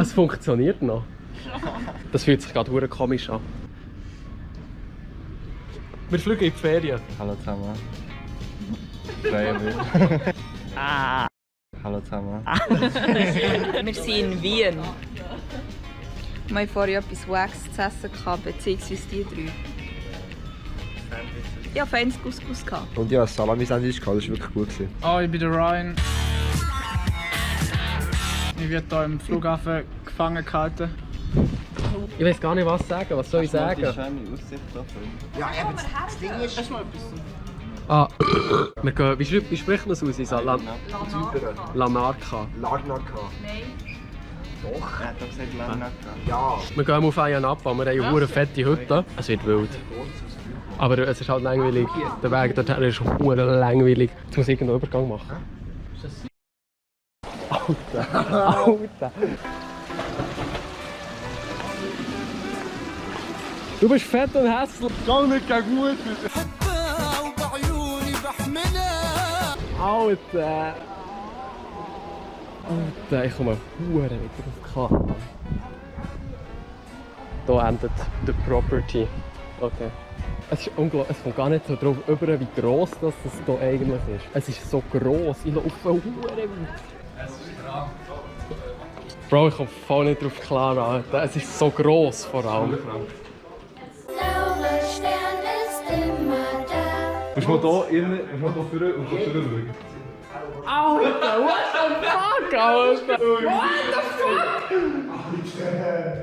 Das funktioniert noch. Das fühlt sich gerade verdammt komisch an. Wir fliegen in die Ferien. Hallo zusammen. Freuen wir. Hallo zusammen. Wir sind in Wien. Wir haben vorher etwas Wax zu essen gehabt, beziehungsweise die drei. Ja, feines Couscous gehabt. Und ja, Salami-Sandwich gehabt, das war wirklich gut. Oh, ich bin der Ryan. Ich werde hier im Flughafen gefangen gehalten. Ich weiß gar nicht, was sagen. Was soll ich sagen? schöne Aussicht davon. Ja, eben, das Ding ist... Erstmal etwas. Ah, wir gehen, wie spricht man es aus? Lanarka. Larnaca. Doch. Er hat doch gesagt Larnaca. Ja. Wir gehen auf einen ab, wir haben eine fette Hütte. Es wird wild. Aber es ist halt langweilig. Der Weg dorthin ist verdammt langweilig. Jetzt muss ich irgendeinen Übergang machen. Alter, Alter. Du bist fett und hässlich. Gar nicht gut. Alter. Alter, ich komme verdammt wieder auf klar. Hier endet die Property. Okay. Es ist unglaublich, es kommt gar nicht so drauf über, wie gross das hier eigentlich ist. Es ist so gross, ich laufe verdammt weit. Es ist dran. Bro, ich komme voll nicht drauf klar, Alter. Es ist so gross vor allem. Blaue Stern ist immer da. Musst du mal hier innen, musst du mal hier und schauen. Alter, what the fuck, Alter? What the fuck?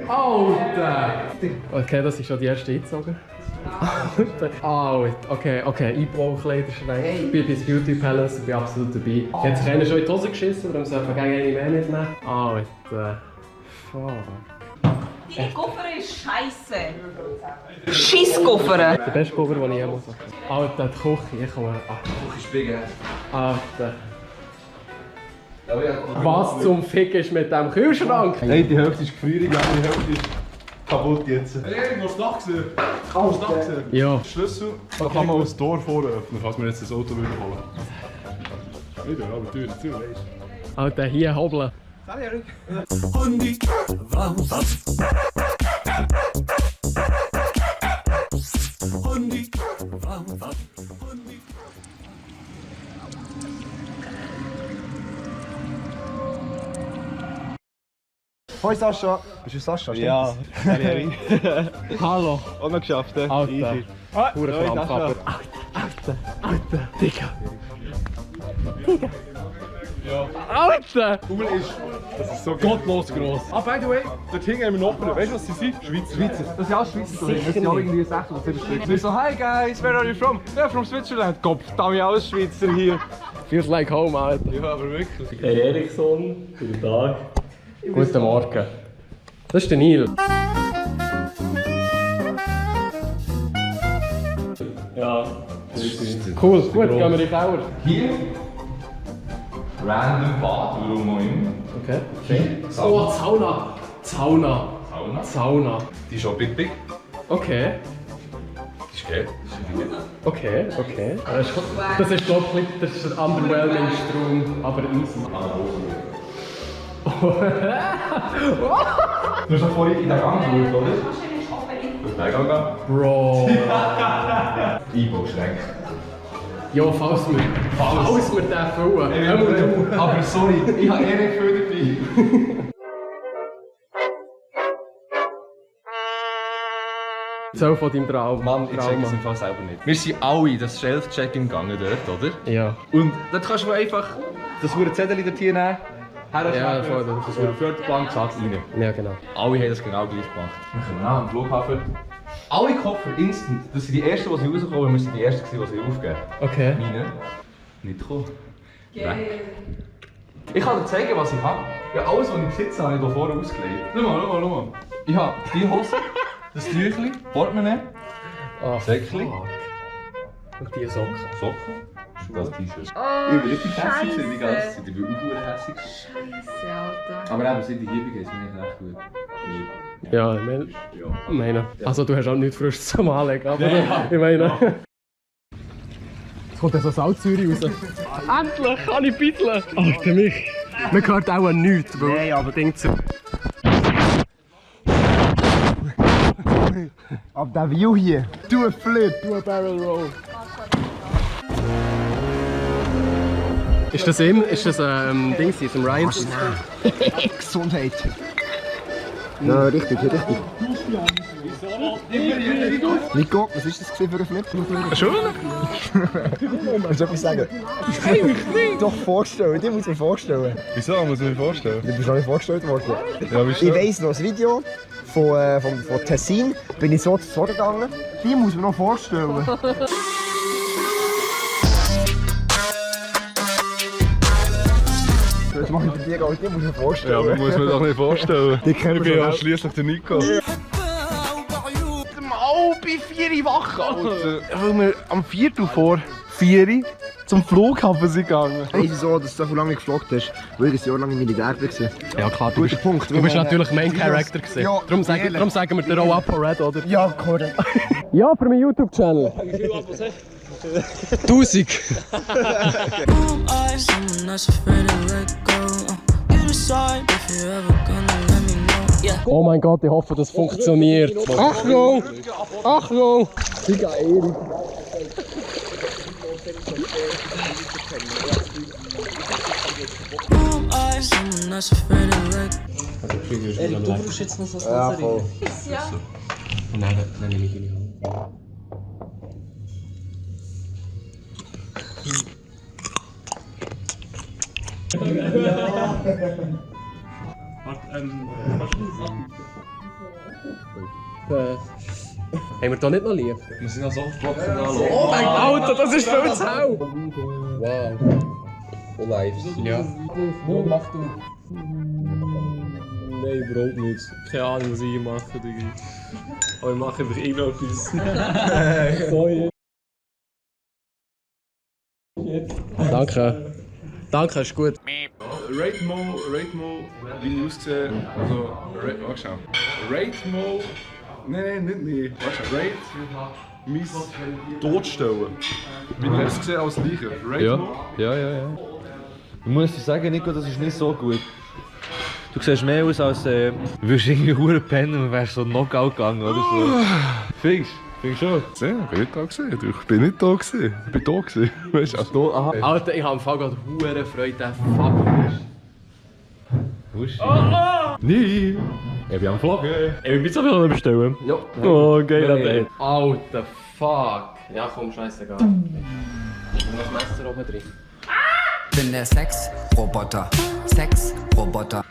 Alter! Okay, das ist schon die erste eingezogen. Alter, okay, Einbaukleiderschrank. Ich bin bis Beauty Palace, ich bin absolut dabei. Jetzt hat einer schon in die Hose geschissen, darum soll man gerne eine mehr mitnehmen. Alter, fuck. Deine Koffer ist scheisse. Scheisskoffer. Der beste Koffer, den ich jemals hatte. Alter, die Küche, ich komme... Die Küche ist big, Alter. Was zum Fick ist mit diesem Kühlschrank? Hey, die Hälfte ist gefriert, die Hälfte ist kaputt jetzt. Hey, du hast nachgesehen. Kannst du nachgesehen? Ja. Schlüssel, da kann man das Tor voröffnen, falls wir jetzt das Auto wieder holen. Wieder, aber Tür dazu, weißt du. Alter, hier hobeln. Hoi Sascha. Bist du Sascha? Ja, Hallo. Auch noch geschafft, ne? Alter. Pure Hoi, Krampf, Sascha. aber... Alter, Digga. Ja. Alter! Das ist so gottlos gross. Ah, by the way, dort hinten haben wir Nachbarn. Weißt du, was sie sind? Schweizer. Das sind alles Schweizer. Das sind alle irgendwie 6 oder 7 Stück. Wir so, hi guys, where are you from? Yeah, from Switzerland. Gott, da haben wir alles Schweizer hier. Feels like home, Alter. Ja, aber wirklich. Herr Eriksson, guten Tag. Guten Morgen. Das ist der Neil. Ja. Cool, gut, gehen wir in den Keller. Hier random Bad, warum auch immer. Okay. Oh, Sauna. Sauna. Sauna. Die ist auch big. Okay. Die ist geil. Okay. Das ist, glaube ich, das ist ein underwhelming Strom, aber easy. Du hast doch vorhin in den Gang geschaut, oder? Nein, Gang. Bro. Einbauschränke. Ja, falls wir den füllen. Aber sorry, ich habe nicht viel dabei. So von deinem Traum. Mann, ich check es im Fall selber nicht. Wir sind alle in das Shelf-Check-In gegangen dort, oder? Ja. Und dort kannst du einfach das Zettel dort hier nehmen. Ja, voll. Das wurde Förderplan gesagt rein. Ja, genau. Alle haben das genau gleich gemacht. Wir kommen an am Flughafen. Alle Koffer instant. Das sind die ersten, die rauskommen. Wir sind die ersten, die sie aufgeben. Okay. Meine nicht gekommen. Weg. Ich kann dir zeigen, was ich habe. Ja, alles, was ich besitze, habe ich hier vorne ausgelegt. Schau mal. Ich habe die Hose, das Tüchli, Portemonnaie, Oh, Säckchen. Und die Socken. Socken. Das T-Shirt. Oh, Ich bin richtig hässlich Scheisse. die ganze Zeit. Ich bin auch hässlich. Scheisse, Alter. Aber eben, seit ich hier bin, geht es mir eigentlich recht gut. Ja, ich meine. Also, du hast auch nichts Frisches zum Anlegen, aber ich meine. Jetzt kommt so Salzsäure raus. Endlich kann ich bitteln! Alter, mich! Man hört auch nichts, weil... Nein, aber denkt so... geil. Aber der View hier. Du ein Flip. Du ein Barrel Roll. Ist das Dings hier, zum Ryan? Gesundheit. Ja, richtig, richtig. Nico, was ist das für ein Flip? Schon? Willst du etwas sagen? Doch vorstellen, die muss ich mir vorstellen. Wieso? Muss ich mir vorstellen? Du bist noch nicht vorgestellt worden. Ja, Ich weiss noch, das Video von Tessin bin ich so zu gegangen. Die muss man noch vorstellen. Das mache ich bei dir gar nicht, die muss ich mir vorstellen. Ja, aber muss man doch nicht vorstellen. Die kennen Ich wir bin ja schon. schliesslich der Nico. Bei 4 Uhr wach, Alter. Weil wir am 4 vor 4 Uhr zum Flughafen sind gegangen. Hey, wieso, dass du so lange geflogen hast? Weil ich ein Jahr lang im Militär war. Ja klar, Guter Punkt. du bist natürlich Main Character gewesen. Ja, darum sagen wir dir auch Apo Red, oder? Ja, korrekt. Ja, für meinen YouTube-Channel. 1000. Oh mein Gott, ich hoffe, das funktioniert. Achtung! Achtung! Erik, du brauchst jetzt noch so ein Ja, voll. Nein, nehme ich nicht. Haben wir da nicht noch lieb? Wir sind also Softboxen anschauen. Oh mein Alter, das ist viel zu hell! Wow. Und live. Ja. Wo machst du? Nein, überhaupt nicht. Keine Ahnung, was ich mache, Digga. Aber ich mache einfach irgendetwas. Sorry. Danke. Danke, ist gut. Rate mal, wie ich aussehe. Also, warte schnell. Rate mal. Nein, nicht. Warte schnell. Rate mein Todstellen. Wie ich aussehe als Leiche. Rate mal. Ja. Ich muss dir sagen, Nico, das ist nicht so gut. Du siehst mehr aus als würdest irgendwie hure pennen und wärst so Knockout gegangen oder so. Findest du schon? Ja, ich bin nicht da gewesen. Ich bin nicht da gewesen. Ich bin da gewesen. Weißt du? Da, aha. Alter, ich habe im Fall gerade hure Freude, der fucking Wusch. Nee. Ich bin am Vloggen. Ey, wie soll ich noch bestellen? Ja. Oh, geiler Date. Alter, fuck. Ja, komm, scheißegal. Und das Messer oben drin. Ich bin der Sexroboter. Sexroboter.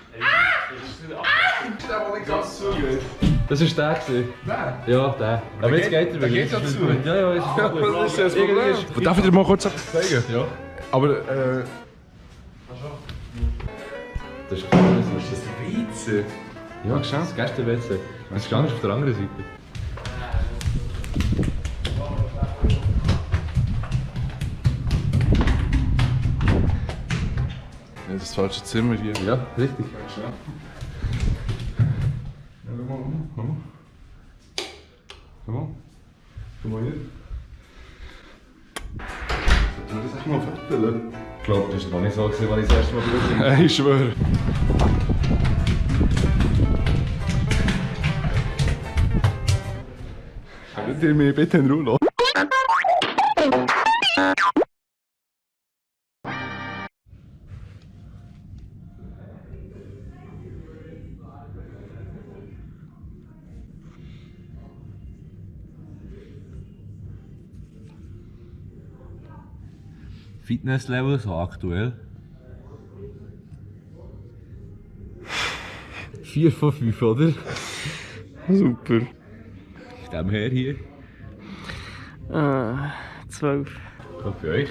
Das war der. Der? Ja, der. Aber jetzt geht er wieder. Geht dazu. Ja, ist gut. Das ist das Problem. Darf ich dir mal kurz etwas zeigen? Ja. Aber, Das ist klar. ist das Weizen? Ja, das ist gestern WC. Das ist ganz auf der anderen Seite. Ja, das falsche Zimmer hier. Ja, richtig. Ja, schau mal. Schau mal hier. Sollten wir das echt mal fetteln? Ich glaube, das war nicht so, als ich das erste Mal gesehen habe. Ich schwöre. Könnt ihr mich bitte in Ruhe lassen? Fitnesslevel so aktuell? 4 von 5, oder? Super. Dem her hier. 12. Und für euch?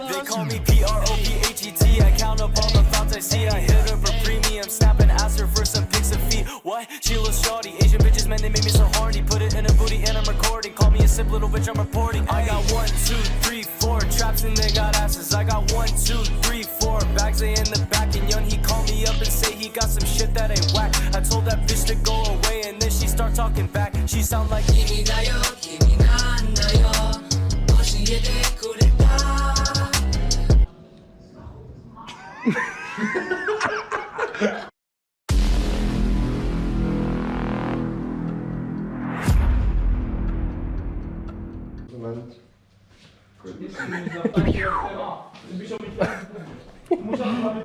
They call me P-R-O-P-H-E-T. I count up all the thoughts I see. I hit her for premium, snap and ask her for some pics of feet. What? She looks shawty. Asian bitches, man, they make me so horny. Put it in a booty and I'm recording. Call me a simp little bitch, I'm reporting. I got 1, 2, 3, 4 traps and they got asses. I got 1, 2, 3, 4 bags they in the back. And young, he called me up and say he got some shit that ain't whack. I told that bitch to go away and then she start talking back. She sound like Moment.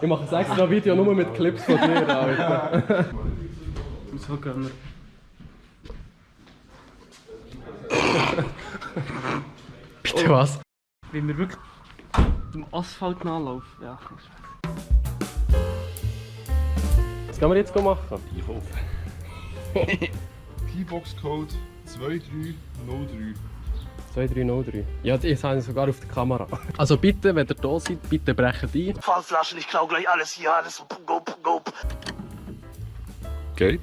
Ich mache ein extra Video nur mit Clips von dir, Alter. So gehen wir. Bitte was? Wenn wir wirklich im Asphalt nachlaufen. Ja. Was können wir jetzt machen? Ich hoffe. P-Box-Code 2303. 2303. Ja, ich habe es sogar auf der Kamera. Also bitte, wenn ihr da seid, bitte brechen ein. Pfandflaschen, ich klau gleich alles hier, alles go. Geht.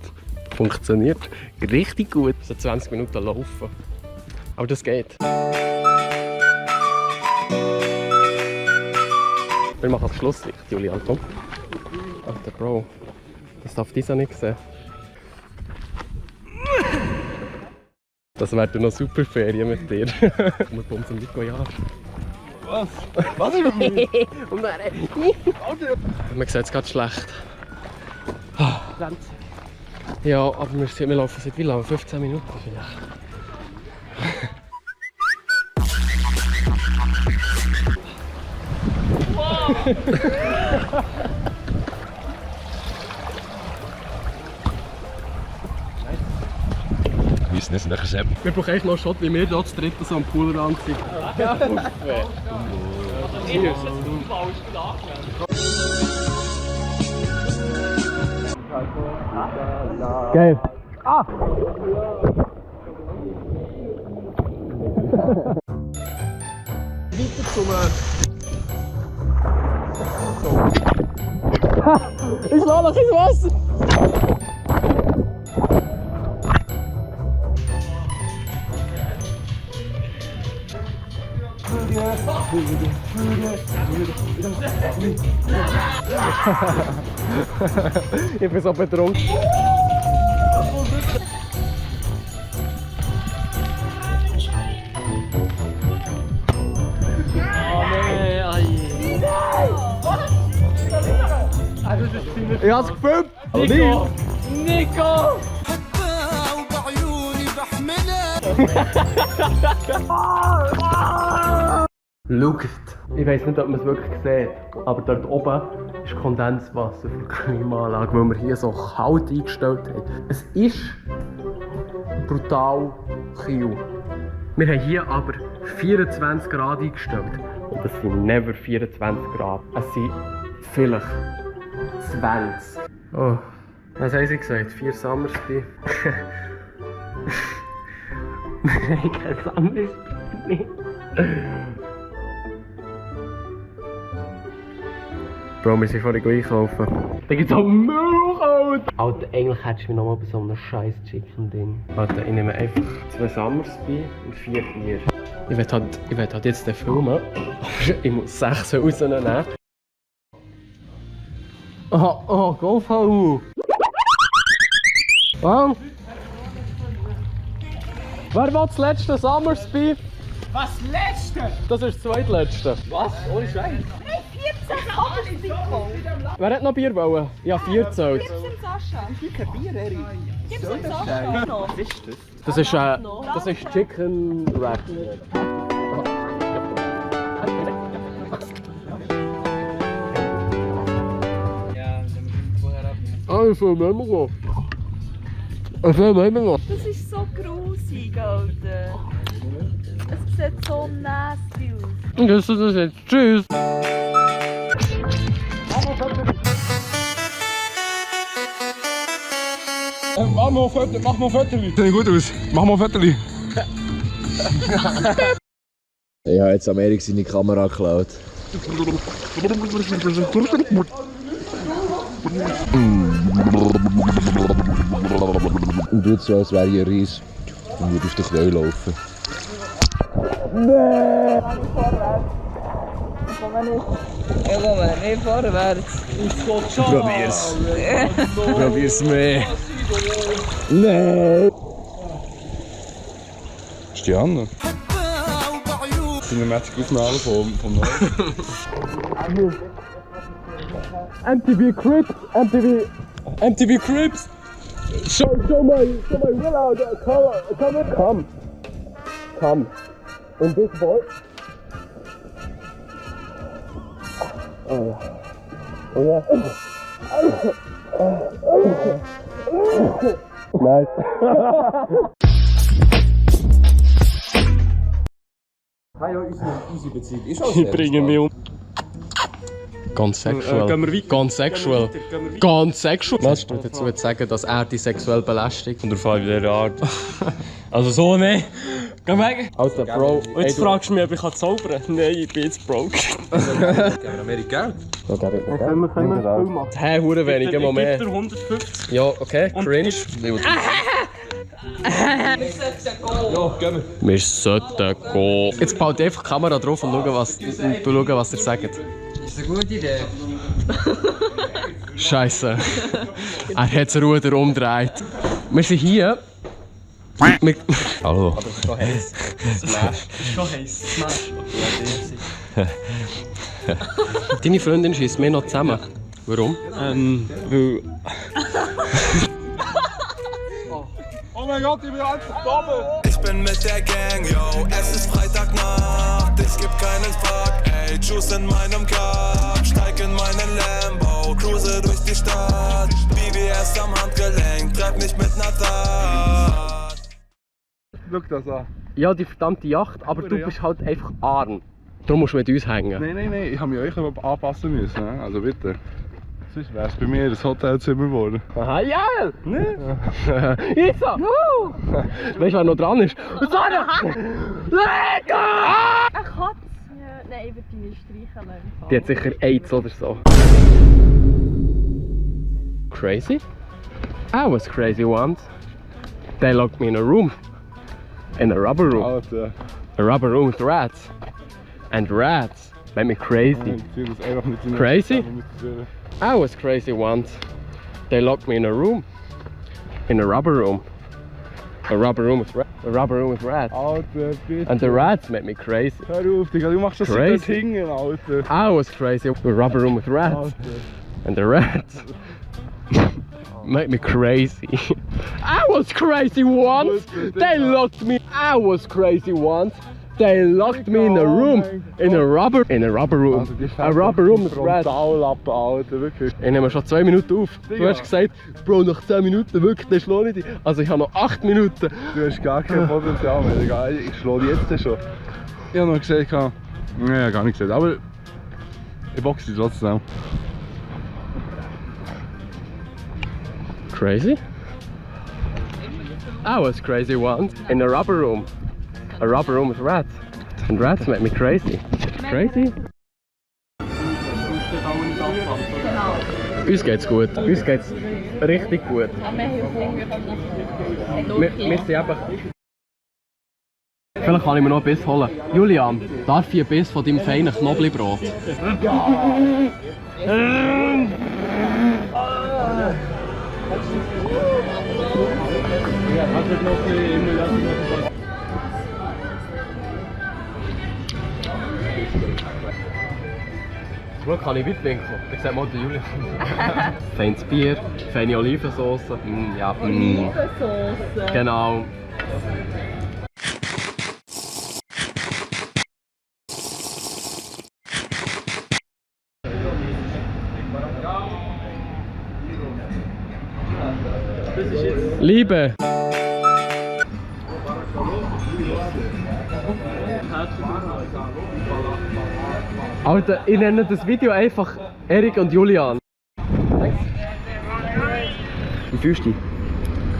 Funktioniert richtig gut. So 20 Minuten laufen. Aber das geht. Wir machen das Schlusslicht, Julian, komm. Ach, der Bro. Das darf dieser nicht sehen. Das werden noch super Ferien mit dir. Wir bumsen mit Goyard. Was? Was ist mit mir? Und dann... Man sieht es gerade schlecht. Ja, aber wir laufen seit wie lange? 15 Minuten vielleicht. Wir sind nicht gesehen. Wir brauchen echt noch einen Shot, wie wir hier zu dritten so am Poolrand sind. Ja, Cheers. Geil. Ah! Weiter zum... Ich schlage noch ins Wasser! Ich bin so betrunken. Ich hab's gefilmt! Nico! Nico! Schaut! Ich weiss nicht, ob man es wirklich sieht, aber dort oben ist Kondenswasser für die Klimaanlage, weil wir hier so kalt eingestellt haben. Es ist brutal kühl. Wir haben hier aber 24 Grad eingestellt. Und das sind never 24 Grad. Es sind vielleicht 20. Oh, was haben sie gesagt? 4 Summersby. Wir haben kein Summersby. Bro, wir sind vorhin einkaufen. Da gibt's auch Milch, Alter! Alter, eigentlich hättest du mich nochmal bei so einem scheiß Chicken-Ding. Alter, ich nehme einfach 2 Summersby und 4 Bier. Ich will halt jetzt den filmen, aber ich muss 6 rausnehmen. Oh, GoFu! Was? Wer will das letzte Summersby? Was letzte? Das ist das zweitletzte. Was? Ohne Scheiß? 14 Summersby gekauft. Wer hat noch Bier wollen? Ja, 4 gezahlt. Gib's dem Sascha. Ich kein Bier, Eri. Gib's dem Sascha noch. Was ist das? Das ist Chicken Wrap. Ah, ich will mehr noch. Ich will mehr noch. Das ist so grusig, Alter. Es sieht so nasty aus. Das ist das jetzt. Tschüss. Mach mal ein Foto. Sieht gut aus. Mach mal ein Foto. Ich habe jetzt am Erik seine Kamera geklaut. Und tut so, als wäre ich ein Reis und würde auf den Quell laufen. Nee! Ich komme nicht vorwärts. Probier's mehr. Nein! Ist die Anne? Cinematic Aufnahme vom Neuen. MTV Crips! MTV Crips! Show my will out! Come! And this boy. Oh yeah. Oh yeah. Nice. Unsere Beziehung ist auch sehr Bringen wir um. Ganz sexuell. Gehen wir weiter? Ganz sexuell. Ganz sexuell. Was du dazu sagen, dass er dich sexuell belästigt? Und der Fall dieser Art. Also so, ne? Geh weg! Also, Bro. Und jetzt fragst du mich, ob ich zaubern kann. Nein, ich bin jetzt broke. Geben wir mehr Geld? Ja, gib mir. Können wir Film machen? Hä, hure wenig, immer mehr. Ich gebe dir 150. Ja, okay, cringe. Ja, gehen wir. Wir sollten gehen. Jetzt baut einfach die Kamera drauf und schauen, was ihr sagt. Das ist eine gute Idee. Scheiße. Er hat das Ruder umgedreht. Wir sind hier. Hallo. Aber es ist schon heiß. Smash. Es ist schon heiß. Smash. Deine Freundin schießt mir noch zusammen. Warum? Weil... Oh mein Gott, ich bin einfach doppelt! Ich bin mit der Gang, yo, es ist Freitagnacht, ich geb keinen Fuck, ey, Juice in meinem Cup, steig in meinen Lambo, cruise durch die Stadt, BBS am Handgelenk, treib mich mit ner Tat. Schau das an. Ja, die verdammte Yacht, aber du bist halt einfach arm. Darum musst du mit uns hängen. Nein, ich habe mich euch anpassen müssen, ne? Also bitte. Sonst wär's bei mir das Hotelzimmer geworden. Aha, ja! Ne? Isa! Weißt du, wer noch dran ist? Sarah! Lecker! Eine Katze? Nein, ich würde die nicht streichen lassen. Die hat sicher AIDS oder so. Crazy? I was crazy once. They locked me in a room. In a rubber room. Alter. A rubber room with rats. And rats made me crazy. Crazy? I was crazy once. They locked me in a room. In a rubber room. A rubber room with rats. Alter, bitte. And the rats made me crazy. Hör auf, Digga, du machst das so dort hingen, Alter. I was crazy. A rubber room with rats. Alter. And the rats made me crazy. I was crazy once. They locked me. I was crazy once. They locked me in a room. In a rubber room. A rubber room with rats. Frontallappen, Alter, wirklich. Ich nehme schon 2 Minuten auf. Du hast gesagt, Bro, nach 10 Minuten wirklich, dann schlage ich dich. Also ich habe noch 8 Minuten. Du hast gar kein Potenzial mehr, Digga. Ich schlage dich jetzt schon. Ich habe noch gesagt, nein, gar nicht gesagt, aber ich boxe dich trotzdem. Crazy? I was crazy once. In a rubber room. A rubber room with rats. And rats make me crazy. Crazy? Uns geht's gut. Uns geht's richtig gut. Wir sind einfach... Vielleicht kann ich mir noch einen Biss holen. Julian, darf ich einen Biss von deinem feinen Knoblauchbrot? Schau, kann ich weitwinkeln? Ich sag mal der Julian. Feines Bier, feine Olivensauce. Ja, Olivensauce? Genau. Liebe! Alter, ich nenne das Video einfach Erik und Julian. Wie fühlst du dich?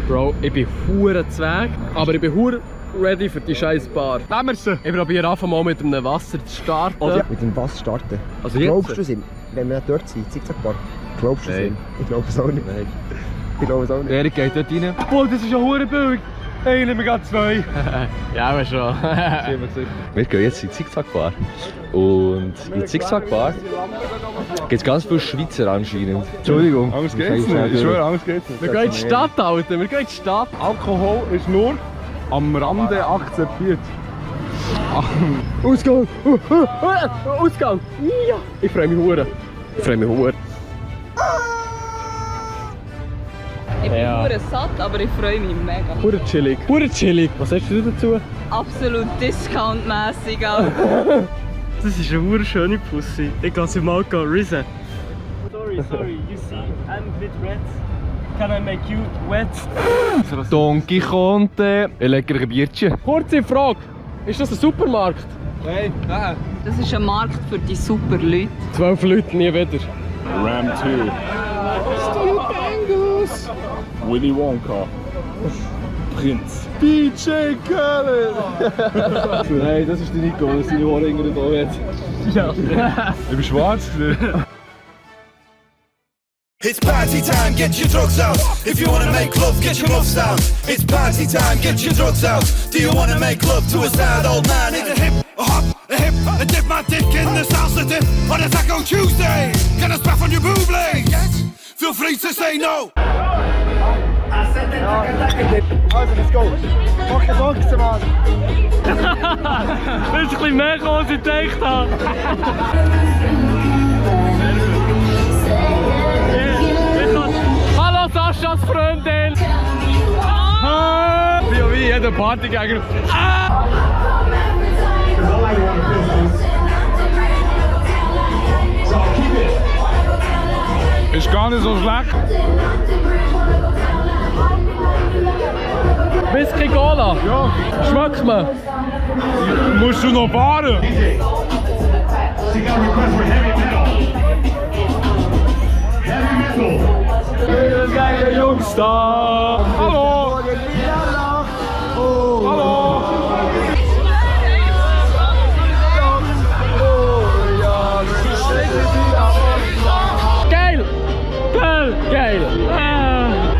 Bro, ich bin hure Zweig, aber ich bin hure ready für die scheiß Bar. Nehmen wir sie! Ich probiere einfach mal mit einem Wasser zu starten. Also, mit dem Wasser starten? Also glaubst du es ihm? Wenn wir dort sind, Zickzack-Bar? Glaubst du es ihm? Ich glaube es auch nicht. Nein. Ich glaube es auch nicht. Erik geht dort rein. Boah, das ist ja hure billig. Hey, nehmen wir gerade 2. Ja, aber schon. Wir gehen jetzt in die Zickzack-Bar. Und in die Zickzack-Bar gibt es ganz viele Schweizer anscheinend. Entschuldigung. Anders geht's nicht. Ich schwöre, anders geht's nicht. Wir gehen in die Stadt, Alter. Wir gehen in die Stadt. Alkohol ist nur am Rande akzeptiert. Ausgang! Ausgang! Ja! Ich freue mich hure. Ich freue mich hure. Ich bin Ja. pur satt, aber ich freue mich mega. Pure chillig. Pure chillig. Was sagst du dazu? Absolut discountmässig auch. Das ist eine wunderschöne Pussy. Ich kann sie mal risen. Sorry, you see, I'm a bit wet. Can I make you wet? Don Quixote, ein leckeres Bierchen. Kurze Frage. Ist das ein Supermarkt? Hey, nein. Das ist ein Markt für die super Leute. 12 Leute, nie wieder. Ram 2. Willy Wonka. Prinz. DJ Khaled! Nein, das ist der Nico, das seine Ohrringe da hat. Ja. Ich bin schwarz. It's party time, get your drugs out. If you wanna make love, get your muffs down. It's party time, get your drugs out. Do you wanna make love to a sad old man? It's a hip, a hop, a hip, a dip my dick in the salsa dip on a Taco Tuesday. Get a splash on your boob legs. Yes? Feel free to say no. Also, let's go. Mach den Boxen, Mann. Das ist ein bisschen mehr, als ich gedacht habe. Hallo Saschas Freundin! Ah! Wie jeder Partygänger. Ah! Ist gar nicht so schlecht. Whisky Cola? Ja. Schmeckt man? Musst du noch fahren? Geile Jungs da! Hallo! Hallo! Geil! Geil! Geil!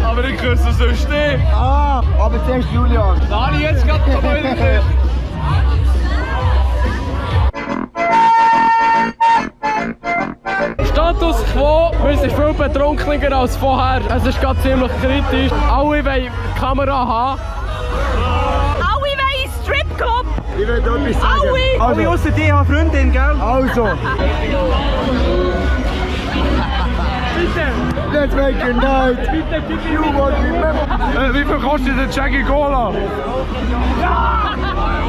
Aber ich küsse so stehen. Ah, aber zuerst Julian. Da habe ich jetzt gerade noch mal drin. Status quo, wir sind viel betrunkener als vorher. Es ist gerade ziemlich kritisch. Alle wollen Kamera haben. Alle wollen Stripclub! Ich will dir etwas sagen. Alle! Also, Ausser die haben Freundin, gell? also. Let's make a night. You want remember. Wie viel kostet der Jackie Cola?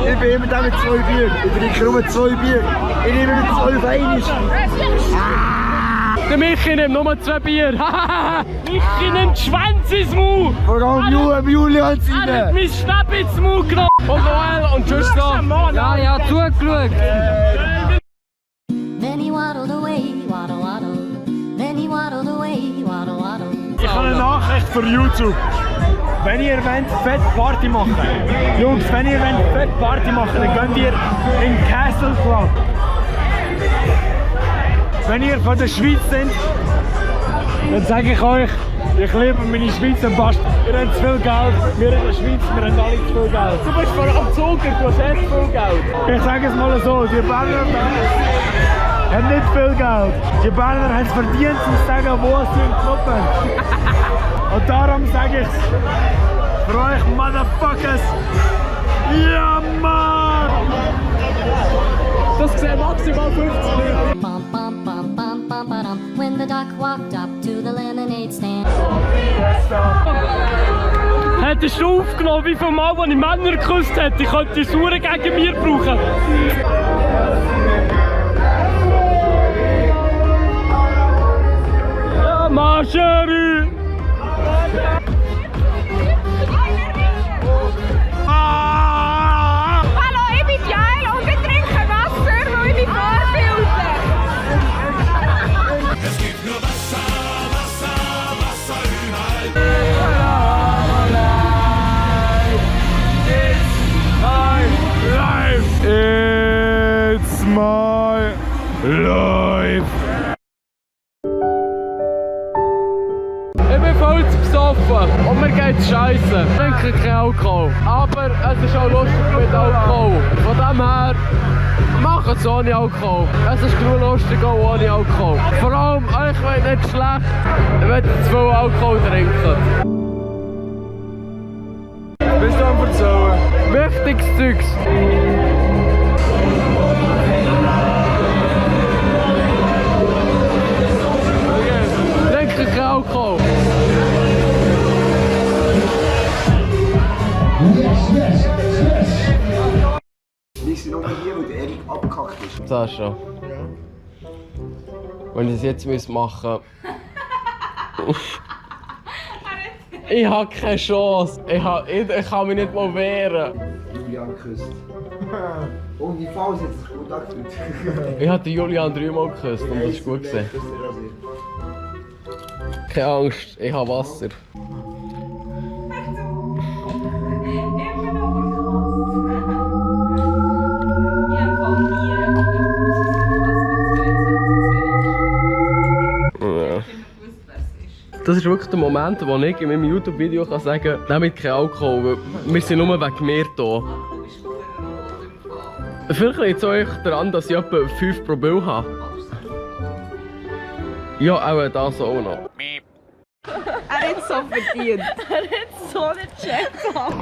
Ich bin immer da mit 2 Bier. Ich trinke nur 2 Bier. Ich nehme mit 12 einig. Der Michi nimmt nur 2 Bier. Michi nimmt Schwänze ins Maul. Vor allem Julian Er hat seine. mein Schnapp ins Maul genommen. Und Noel und tschüss da. Ja, zugeschaut. Then he waddled away, waddle, waddle. Then he waddled away, waddle, waddle. Ich habe eine Nachricht für YouTube. Wenn ihr wollt, fett Party machen, Jungs, wenn ihr wollt, fett Party machen, dann geht ihr in Castle Club. Wenn ihr von der Schweiz seid, dann sage ich euch, ich liebe meine Schweizer Bastard. Ihr habt zu viel Geld, wir in der Schweiz, wir haben alle zu viel Geld. Du bist vor am Zucker, du hast echt viel Geld. Ich sage es mal so, die Berner haben nicht viel Geld. Die Berner haben es verdient, zu sagen, wo sie im Club sind. Und darum sage ich es für euch Motherfuckers. Ja, Mann! Das sehen maximal 50 Leute. Bum, bum, bum, bum, bum, ba-dum. When the duck walked up to the lemonade stand. Hättest du aufgenommen, wie viele Mal, als ich Männer geküsst hätte, ich könnte die Sauren gegen mir brauchen. Ja, Marscheri! Hallo, ich bin Jael und ich trinke Wasser, weil ich mich vorbilde. Es gibt nur Wasser, Wasser, Wasser überall. It's my life. Ich bin voll zu besoffen und mir geht's scheisse. Ich trinke keinen Alkohol. Aber es ist auch lustig mit Alkohol. Von dem her, macht es ohne Alkohol. Es ist genug lustig auch ohne Alkohol. Vor allem, euch wird nicht schlecht, wenn ihr zu viel Alkohol trinkt. Bist du am Erzählen? Wichtiges Zeugs. Trinke keinen Alkohol. richtig abgekackt ist. Sascha. Wenn ich es jetzt machen müsste. Ich habe keine Chance. Ich kann mich nicht mal wehren. Julian geküsst. Und die Pause hat sich gut angefühlt. Ich habe Julian 3-mal geküsst und das war gut. Keine Angst, ich habe Wasser. Das ist wirklich der Moment, wo ich in meinem YouTube-Video sagen kann, nehmt keinen Alkohol, weil wir sind nur wegen mir hier. Vielleicht liegt es euch daran, dass ich etwa 5 Promille habe. Ja, auch das auch noch. Er hat so verdient. Er hat so einen Check gehabt.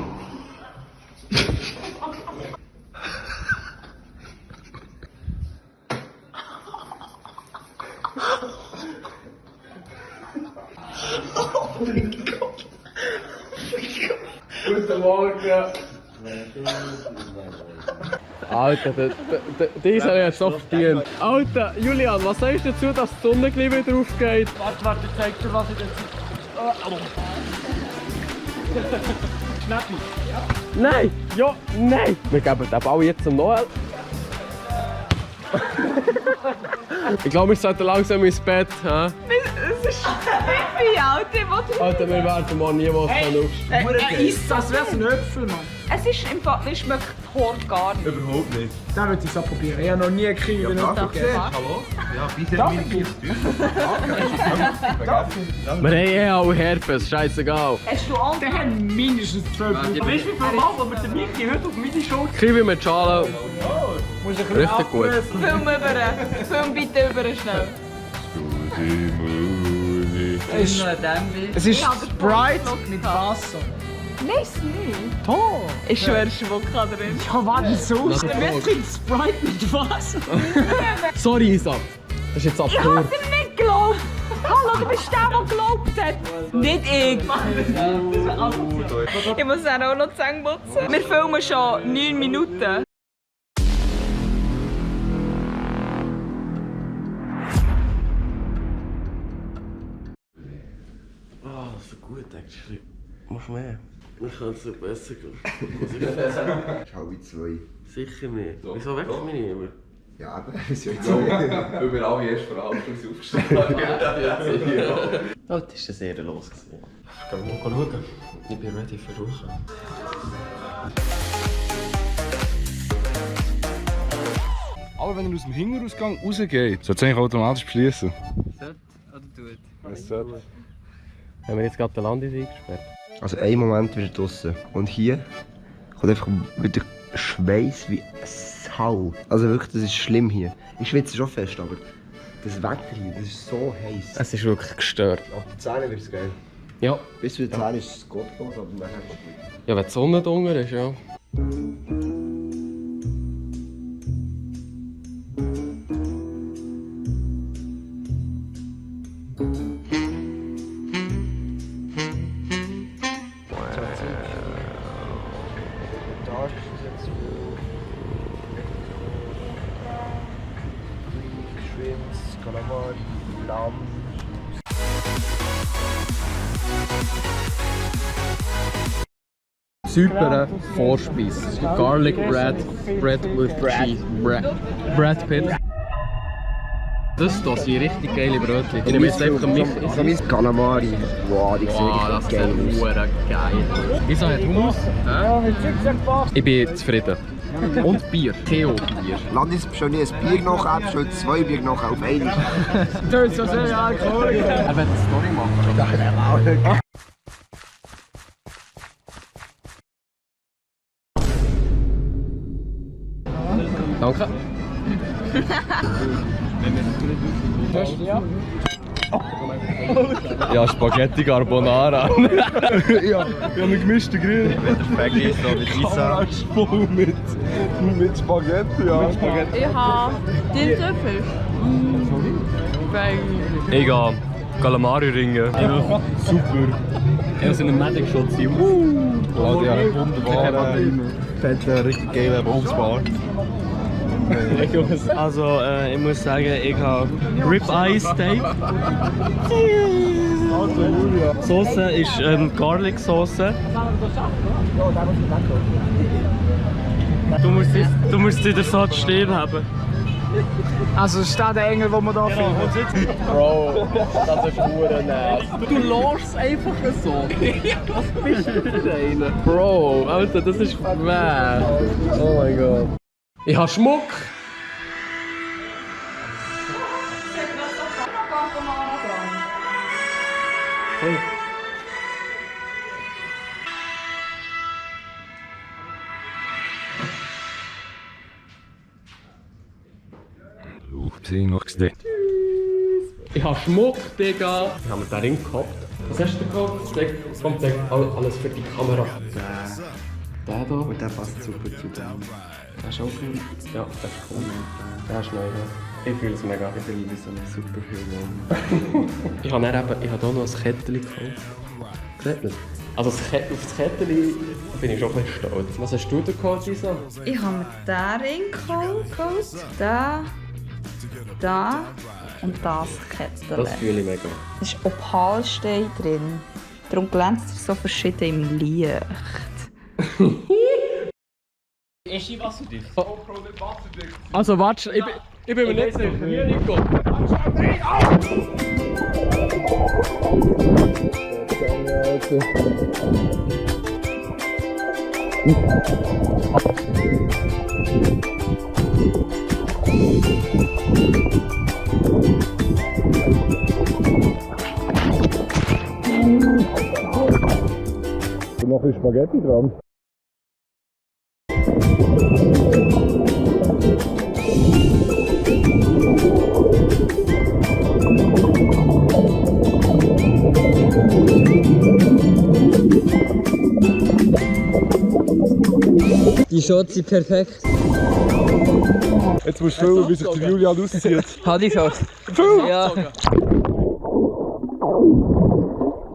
Oh mein Gott! Guten Morgen! Alter, dieser hat jetzt so verdient. Alter, Julian, was sagst du dazu, dass die Sonne gleich wieder aufgeht? Warte, ich zeig dir, was ich jetzt... Schnappi. Nein! Ja, nein! Wir geben den Ball jetzt zum Noel. Ich glaube, wir sollten langsam ins Bett. Es ist wie Alter, Alter, wir werden morgen niemals aufstehen. Er isst, als wär's ein Äpfel, Mann. Es ist im Fall, es schmeckt Hort gar nicht. Überhaupt nicht. Da würde ich es auch probieren. Ich habe noch nie einen Kiwi gegessen. Hallo? Ja, bitte Wir haben auch Herpes, scheißegal. Hast du auch? Der hat mindestens 12 Minuten. Weißt du, wie viel Mal, aber der Michi heute auf meine Schulter... Kiwi mit Schale. Richtig gut. Film bitte über schnell. Es ist Sprite mit Wasser. Nein, es nicht. Toll! Ich schwöre, Schwucka drin. Ja, warte, so ist der wirklich Sprite mit Wasser. Sorry, Isa. Das ist jetzt Ich absurd. hab dir nicht geglaubt. Hallo, du bist der, der geglaubt hat. Nicht ich. Ich muss auch noch die Zähne putzen. Wir filmen schon 9 Minuten. Ah, so gut, actually. Mach mehr. Wir können es besser gehen. Ich habe 2. Sicher nicht. Wieso wächst du mich nicht immer? Ja, aber ist ja jetzt Weil wir alle erst vor allem aufgestanden haben. Heute war das eher los. Gehen wir mal schauen. Ich bin ready für Ruhe. Aber wenn er aus dem Hinterausgang rausgeht, sollte es eigentlich automatisch beschließen. Sollte oder tut? Es sollte. Haben wir jetzt gerade den Landis eingesperrt? Also einen Moment wieder draußen. Und hier kommt einfach wieder Schweiß wie Sau. Also wirklich, das ist schlimm hier. Ich schwitze schon fest, aber das Wetter hier, das ist so heiß. Es ist wirklich gestört. Ab der 10 wird es geil. Ja. Bis zu der 10 ist es gottlos, aber nachher ist es gut. Ja, wenn die Sonne drunter ist, ja. Kalamari, Lamm. Super Vorspeise. Garlic bread with cheese. Brad Pitt. Das hier sind richtig geile Brötchen. Ich nehme jetzt einfach einen Mix. Also mein Kalamari. Wow, die sehen richtig geil aus. Verdammt geil. Isa hat Hummus. Ich bin zufrieden. Und Bier. Theo-Bier. Landis schon nie ein Bier noch ab, schon 2 Bier noch auf einmal. Du bist so sehr Alkoholiker. Er wird eine Story machen. Danke. Ja, Spaghetti Carbonara. Ja, einen gemischten Grill. Spaghetti ist noch mit Pizza. Voll mit Spaghetti, ja. Ich habe Tintenfisch. Ich gehe Calamari-Ringen. Super. Er ist in einem Medic-Shot. Oh, ja, wunderbar. Fett, richtig geil, Bobsbar. Also, ich muss sagen, ich habe Ribeye Steak. Soße ist Garlic Soße. Du musst dir das so die Stirn haben. Also ist der Engel, den wir hier finden? Bro, das ist pure Nass. Du lässt es einfach so. Was bist du für einer? Bro, Alter, das ist schwer. Oh mein Gott. Ich habe Schmuck. Hey. Ich habe Schmuck, Digga. Ich habe mir den Ring gehabt. Was hast du gekauft? Das kommt alles für die Kamera. Der hier. Und der passt super zu dem. Der ist auch cool. Ja, der ist cool. Der ist neu, ja. Ich fühle es mega. Ich bin wie so ein Superhero. Ich habe hier noch ein Kettchen gekauft. Seht ihr? Also auf das Kettchen bin ich schon ein bisschen stolz. Was hast du da gekauft, Lisa? Ich habe mir diesen Ring gekauft, da und das Kettchen. Das fühle ich mega. Es ist Opalstein drin. Darum glänzt es so verschieden im Licht. Ist die wasserdicht? Also warte, ich bin mir nicht sicher. Hier, Nico. Und noch ein Spaghetti dran. Die Shots sind perfekt. Jetzt musst du filmen, wie sich der Julian auszieht. Hadi Shots. Ja.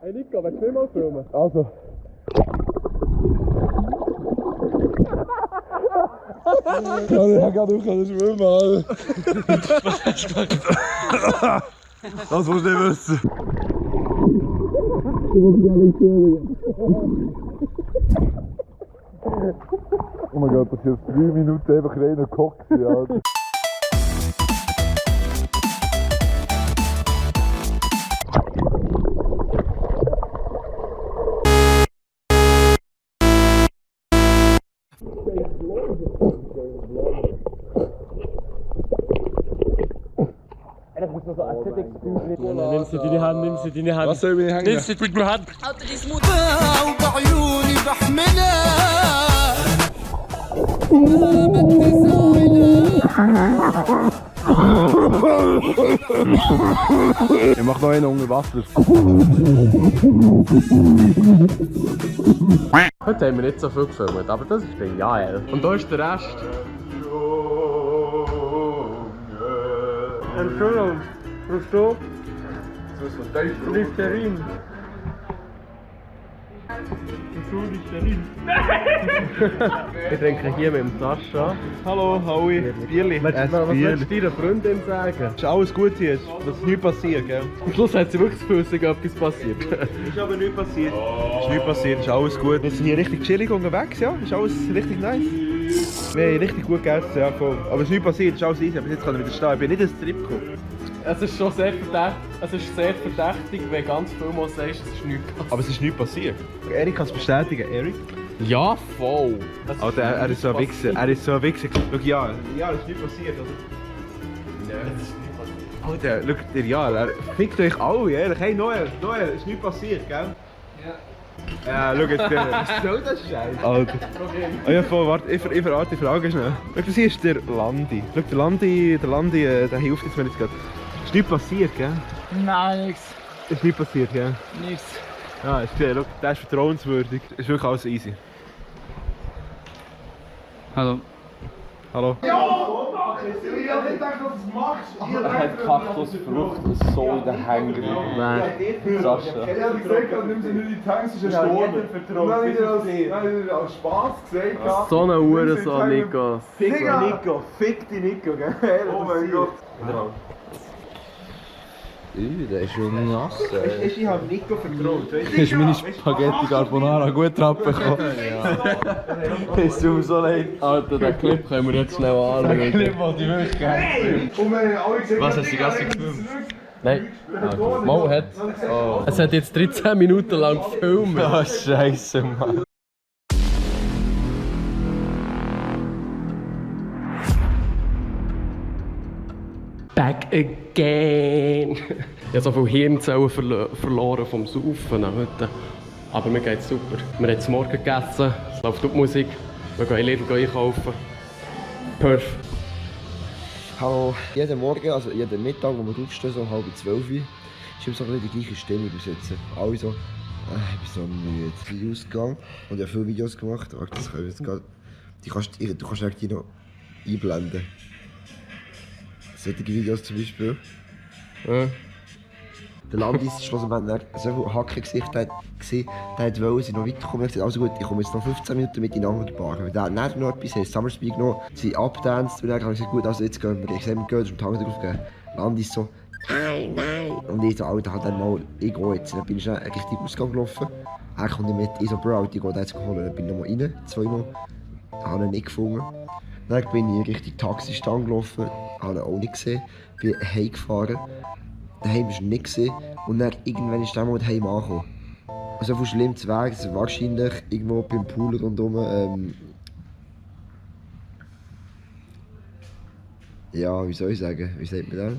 Hey Nico, willst du nicht mal filmen? Also. Ja, ich habe gerade auch schwimmen, Alter. Was hast du gemacht? Das musst du nicht wissen. Oh mein Gott, das ist jetzt 3 Minuten einfach reiner Kock, Alter. Nimm sie deine Hand, nimm sie deine Hand. Was soll ich hängen? Nimm sie deine Hand. Alter, die Smooth. وبعيوني بحملها Ich mach noch einen unter Wasser. Heute haben wir nicht so viel gefilmt, aber das ist der Jael. Und da ist der Rest. Entschuldigung, brauchst du Listerin? Ich trinke hier mit dem Sascha. Hallo, Howie. Bierli. Was willst du deiner Freundin sagen? Ist alles gut hier, dass nichts passiert, gell? Am Schluss hat sie wirklich das Gefühl, dass etwas passiert. Ist aber nichts passiert. Ist nichts passiert, ist alles gut. Wir sind hier richtig chillig unterwegs, ja? Ist alles richtig nice. Wir haben richtig gut gegessen, ja, voll. Aber es ist nichts passiert, ist alles easy, aber jetzt kann ich wieder stehen. Ich bin nicht ins Trip gekommen. Es ist schon sehr verdächtig, wenn ganz viel mal sagst, es ist nichts passiert. Aber es ist nichts passiert. Erik kann es bestätigen, Erik? Ja, voll. Alter, er ist so ein Wichser. Er ist so ein Wichser. Schau, ja, es ist nichts passiert, oder? Ja, es ist nicht passiert. Alter, schau, der Jan, er fickt euch alle, ehrlich. Hey, Noel, es ist nichts passiert, gell? Ja. Ja, schau jetzt, was soll das Scheiß? Alter. Oh ja, voll, warte, ich verrate die Frage schnell. Schau, das hier ist der Landi. Schau, der Landi, der hilft jetzt mir jetzt gerade. Ist nichts passiert, gell? Nein, nichts. Ist nichts passiert, gell? Nichts. Ja, ist gesehen, schau, der ist vertrauenswürdig. Ist wirklich alles easy. Hallo. Hallo. Ja, ich hab nicht gedacht, dass es Er hat Kaktusfrucht so in den Händen. Nein. Sascha. Ich habe gesagt, nimm sie nicht in die Tanks, es ist ein Sturm. Nein, als Spaß gesagt. So eine Uhr, so Nico. Fick die Nico, gell? Oh mein Gott. Der ist schon nass. Ich habe Nico vertraut. Ist meine Spaghetti Carbonara gut abbekommen? Ist mir so leid. Alter, den Clip können wir jetzt schnell anschauen. Den Clip wollte ich wirklich gerne. Was hast du die ganze Zeit gefilmt? Nein. Mal hat. Es hat jetzt 13 Minuten lang gefilmt. Oh, Scheiße, Mann. Back again! Ich habe so viele Hirnzellen verloren vom Saufen heute. Aber mir geht's super. Wir haben zum Morgen gegessen, es läuft die Musik, wir gehen in Lidl einkaufen. Perf. Hallo. Jeden Morgen, also jeden Mittag, wo wir aufstehen, so 11:30, ist immer so ein bisschen die gleiche Stimmung besitzen. Alle so, ich bin so müde. Ich bin ausgegangen und ich habe viele Videos gemacht. Das können wir jetzt gerade, du kannst die noch einblenden. Solche Videos zum Beispiel. Ja. Der Landis schlussendlich so viele Hackengesichter hat gesehen, der wollte sie noch weiterkommen. Ich habe gesagt, also gut, ich komme jetzt noch 15 Minuten miteinander gebacken. Weil der hat nicht noch etwas, hat Summerspeak genommen, sie abgedanced und dann habe ich gesagt, gut, also jetzt gehen wir. Ich habe gesagt, wir gehen, den Hang drauf geben. Landis so, nein. Und ich so, Alter, halt dann mal, ich gehe jetzt. Dann bin ich richtig Ausgang gelaufen. Er kommt nicht mit, ich so, Bro, ich gehe da jetzt holen. Dann bin ich nochmal rein, zweimal. Habe ihn nicht gefunden. Dann bin ich Richtung Taxistand gelaufen, habe ihn auch nicht gesehen. Bin heimgefahren. Daheim ist er nicht gesehen. Und dann irgendwann ist er mal daheim angekommen. Also von schlimm zu Weg, dass er wahrscheinlich irgendwo beim Pool rundherum ja, wie soll ich sagen? Wie sagt man das?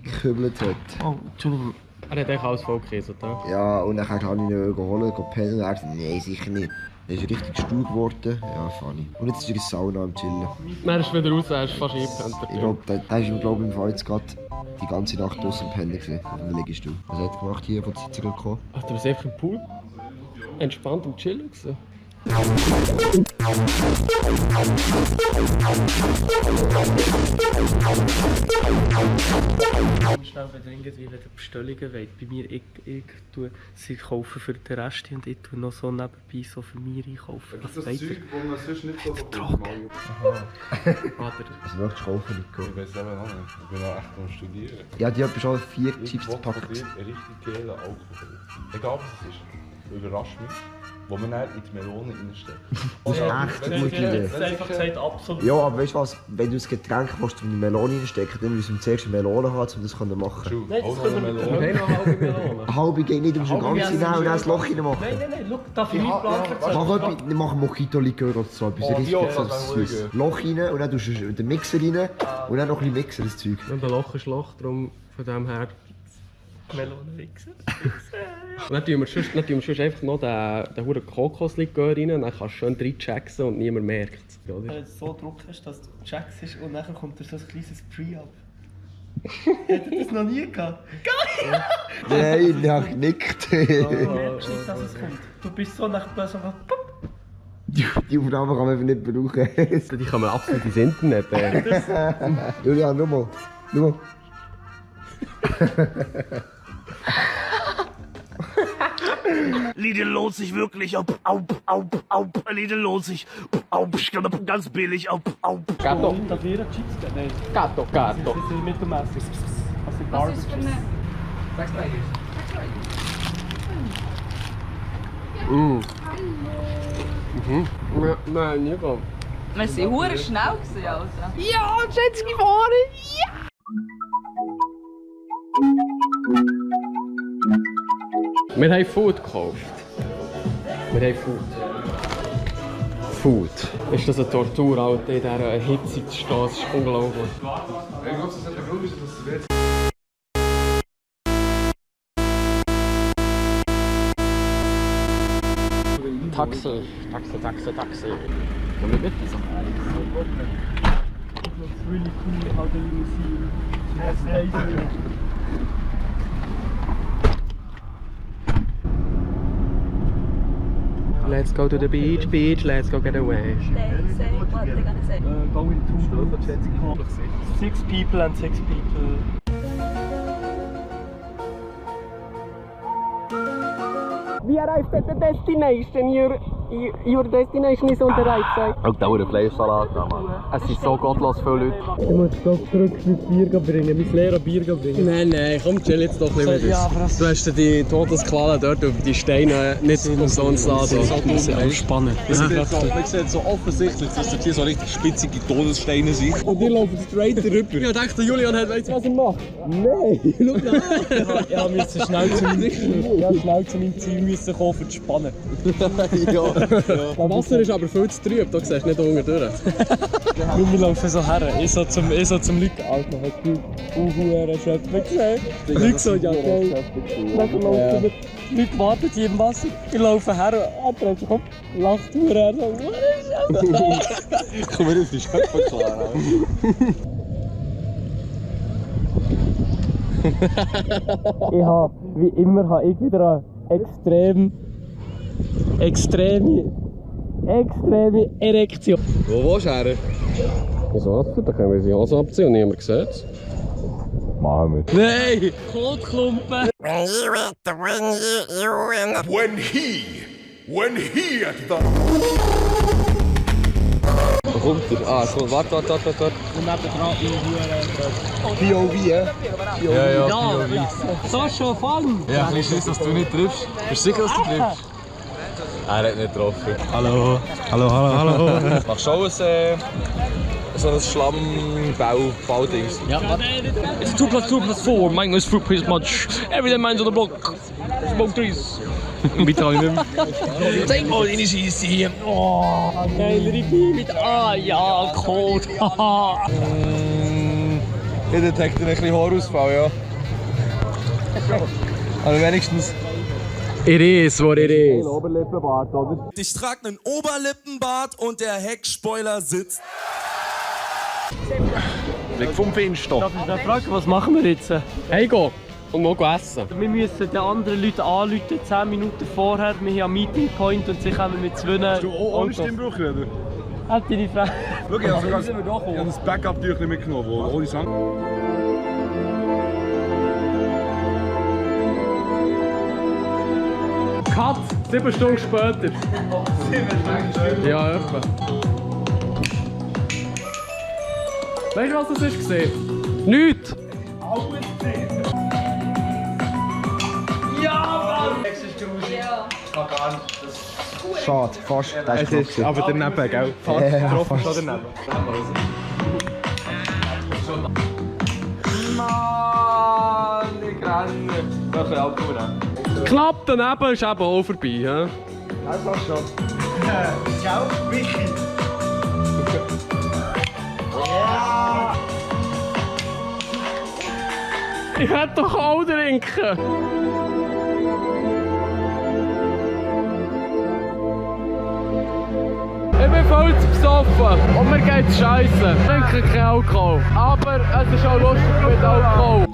Gekübelt hat. Oh, Entschuldigung. Er hat eigentlich alles vollgekäselt, oder? Ja, und dann kann ich ihn holen, pennen. Und er sagt, nein, sicher nicht. Er ist richtig stur geworden. Ja, funny. Und jetzt ist er in der Sauna am Chillen. Dann ist er wieder raus, er ist fast eingepennt. Ich glaube, der ist im Fall jetzt gerade die ganze Nacht draussen am Pennen gewesen, auf dem Liegestuhl. Was hat er gemacht hier, wo die Sitzung gekommen? Ach, du bist einfach im Pool? Entspannt am Chillen gewesen? Schnell, wenn irgendwie Bestellungen wollt, bei mir, ich tue sie kaufen für den Rest und ich tue noch so nebenbei so für mich einkaufen. Das ist das Zeug, wo man sonst nicht so trocken. Was möchtest du kaufen, Nico? Ich weiß eben noch nicht. Ich bin noch echt am Studieren. Ja, die haben schon 4 Chips gepackt. Ich will richtig geilen Alkohol. Egal was es ist. Überrascht mich. Wo man dann in die Melone reinsteckt. Das ist echt eine gute Idee. Das ist einfach gesagt, absolut. Ja, aber weißt du was, wenn du das Getränk willst, in die Melone reinstecken, dann müssen wir zuerst eine Melone haben, um das zu machen. Nein, das können wir nicht. Wir haben noch eine halbe Melone. Eine halbe geht nicht, du musst eine ganze nehmen und dann ein Loch reinmachen. Nein, schau, darf ich meinen Plan erzählen? Mach Mojito-Likör oder so, etwas richtig süß. Loch rein und dann tust du den Mixer rein und dann noch ein bisschen mixen, das Zeug. Und ein Loch ist Loch, darum von dem her... Melone mixen. Und dann tun wir sonst einfach noch den huren Kokoslikör rein, dann kannst du schön reinjacksen und niemand merkt es. Wenn du so Druck hast, dass du jackst und dann kommt da so ein kleines Pre-Up. Hättet ihr das noch nie gehabt? Geil! Nein, ich hab genickt. Du merkst nicht, dass es kommt. Du bist so nach plötzlich so... Die Aufnahme kann man einfach nicht brauchen. Die kann man absolut ins Internet. Julian, schau mal. Schau mal. Lidl lohnt sich wirklich. Lidl lohnt sich. Ganz billig. Gatto. Darf jeder Chips geben? Nein. Gatto. Das ist mittelmäßig. Was ist für eine... Nein, nicht mehr. Wir sind hure schnell gewesen, also. Ja, Jetski fahren! Ja! Wir haben Food gekauft. Food. Ist das eine Tortur, Alter, in dieser Hitze zu stehen? Das ist unglaublich. Ich glaube, das hat der Grund, dass du jetzt... Taxi. Komm mit dieser. It's really cool how the limousine has taken. Let's go to the beach, beach, let's go get away. Say, what they gonna say? Going to 6 people and 6 people. We arrived at the destination. Your destination is on the right side. Auch dauert ein Fleischsalat, Mann. Es sind so gottlos viele Leute. Du musst doch zurück mit Bier bringen, mein leeres Bier bringen. Nein, komm, chill jetzt doch ein bisschen. Du hast dir die Todesqualen dort auf die Steine nicht umsonst lassen. Das ist so dumm. Spannend. Man sieht so offensichtlich, dass das hier so richtig spitzige Todessteine sind. Und die laufen straight drüber. Ich dachte, Julian weiss, was er macht. Nein, schau mal. Ja, wir müssen schnell zu meinem Ziel müssen kommen, für die Spannen. Ja. Das Wasser ist aber viel zu trüb, da siehst du nicht unten durch. Wir laufen so her, ich so zum Leuten, Alter, hast du Schöpfen gesehen? Die Leute so, ja geil. Dann laufen wir, die Leute warten hier im Wasser, wir laufen her, er dreht sich um, lacht mir, er so, what is das? Komm mir auf die Schöpfen klar. Ich habe, wie immer, ich wieder eine extreme Erektion. Wo willst du her? Ins Wasser, da können wir die Hose abziehen und niemand sieht es. Machen wir. Nein! Kotklumpen! When he at the... Wo kommt er? Ah, cool. Warte. Und nebendran POV, ja? Ja. Sascha, fallen! Ja, ich weiß, dass du nicht triffst. Bist du sicher, dass du triffst? Er hat nicht getroffen. Hallo. Machst du auch so ein Schlammbau-Dings? Ja, It's 2 + 2 + 4, minus fruit pretty much. Every day man's on the block. Smoke trees. Weiter nicht mehr. Take more in his easy. oh, geilere Bier mit Ja, Code. Ich detekte ein bisschen Haarausfall, ja. Aber wenigstens... It is what it is. Oberlippenbart, oder? Ich trage einen Oberlippenbart und der Heckspoiler sitzt. Weg vom Fenster. Darf ich noch fragen, was machen wir jetzt? Heimgehen und mal essen. Wir müssen den anderen Leuten anrufen, 10 Minuten vorher. Wir haben einen Meeting Point und sie kommen mit 2 Ohne Stimmbruch reden? Hat die Frage? Schau, ich habe das Backup-Tüchlein mitgenommen, ohne Sang. Cut! 7 Stunden später. 7 Stunden später? Ja, etwa. Weißt du, was das ist gesehen? Nichts! Ja! Schade, fast. Das ist knapp. Aber daneben, gell? Fast getroffen, schon daneben. Mann, ich renne. Da kann ich auch tun. Knapp daneben ist eben auch vorbei. Ja? Das war schon. Ciao, Michi. Ich hätte doch auch trinken. Ich bin voll zu besoffen und mir geht's scheisse. Ich trinke keinen Alkohol, aber es ist auch lustig mit Alkohol.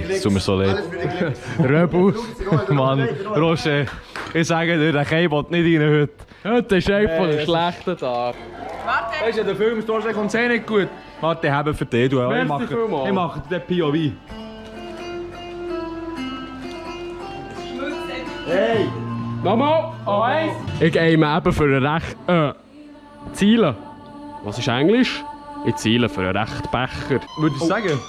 Es tut mir so leid. Rebus, Mann, Roger, ich sage dir, der Kai will nicht rein heute. Heute ist einfach ein schlechter Tag. Weißt du, der Film ist kommt sehr nicht gut. Warte, haben für dich, du. Ich mache den POV. Hey! Nochmal! Eins! Ich aime eben für einen recht... Zielen. Was ist Englisch? Ich ziele für einen rechten Becher. Würde ich sagen?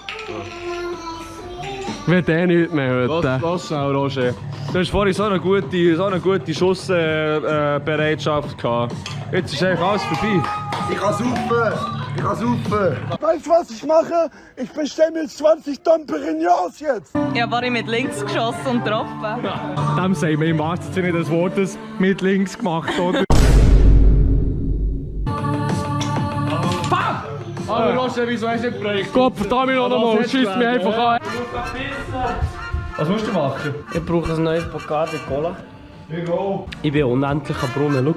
Wenn der nicht mehr heute. Was schnell, Roger. Du hast vorhin so eine gute Schussbereitschaft gehabt. Jetzt ist eigentlich alles vorbei. Ich kann saufen! Weißt du, was ich mache? Ich bestelle mir 20 Tonnen Perignons jetzt! Ja, war ich mit links geschossen und getroffen. Dem sagen wir im wahrsten Sinne des Wortes mit links gemacht, oder? Hallo Roger, wieso hast du nicht gebräucht? Gott, verdammt mich noch einmal, schießt mich einfach an. Was musst du machen? Ich brauche ein neues Bacardi Cola. Ich bin unendlich am Brunnen, schau.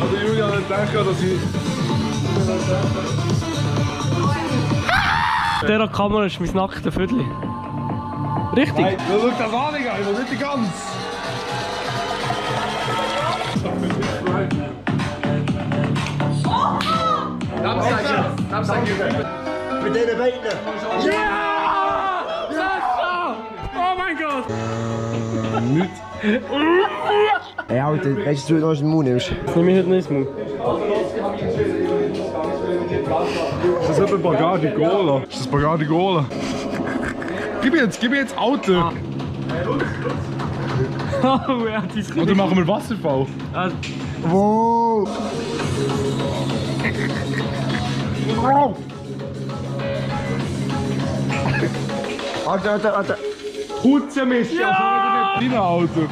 Also Julian hat gedacht, dass ich... Der Kamera ist mein nackter Viertel. Richtig? Nein, schau das an, Digga, ich will nicht die Gans. Mit diesen Beinen! Ja! Sascha! Oh mein Gott! Nicht. Ey, Alter, weißt du, was du in den Mund nimmst? Das nehme ich nicht in den Mund. Ist das etwa Bacardi Cola? Ist das Bacardi Cola? Gib jetzt, Alter! Oh, er hat es Oder machen wir Wasserfall? Wow! Alter! Putzenmisch! Ja! Also nicht rein, Alter!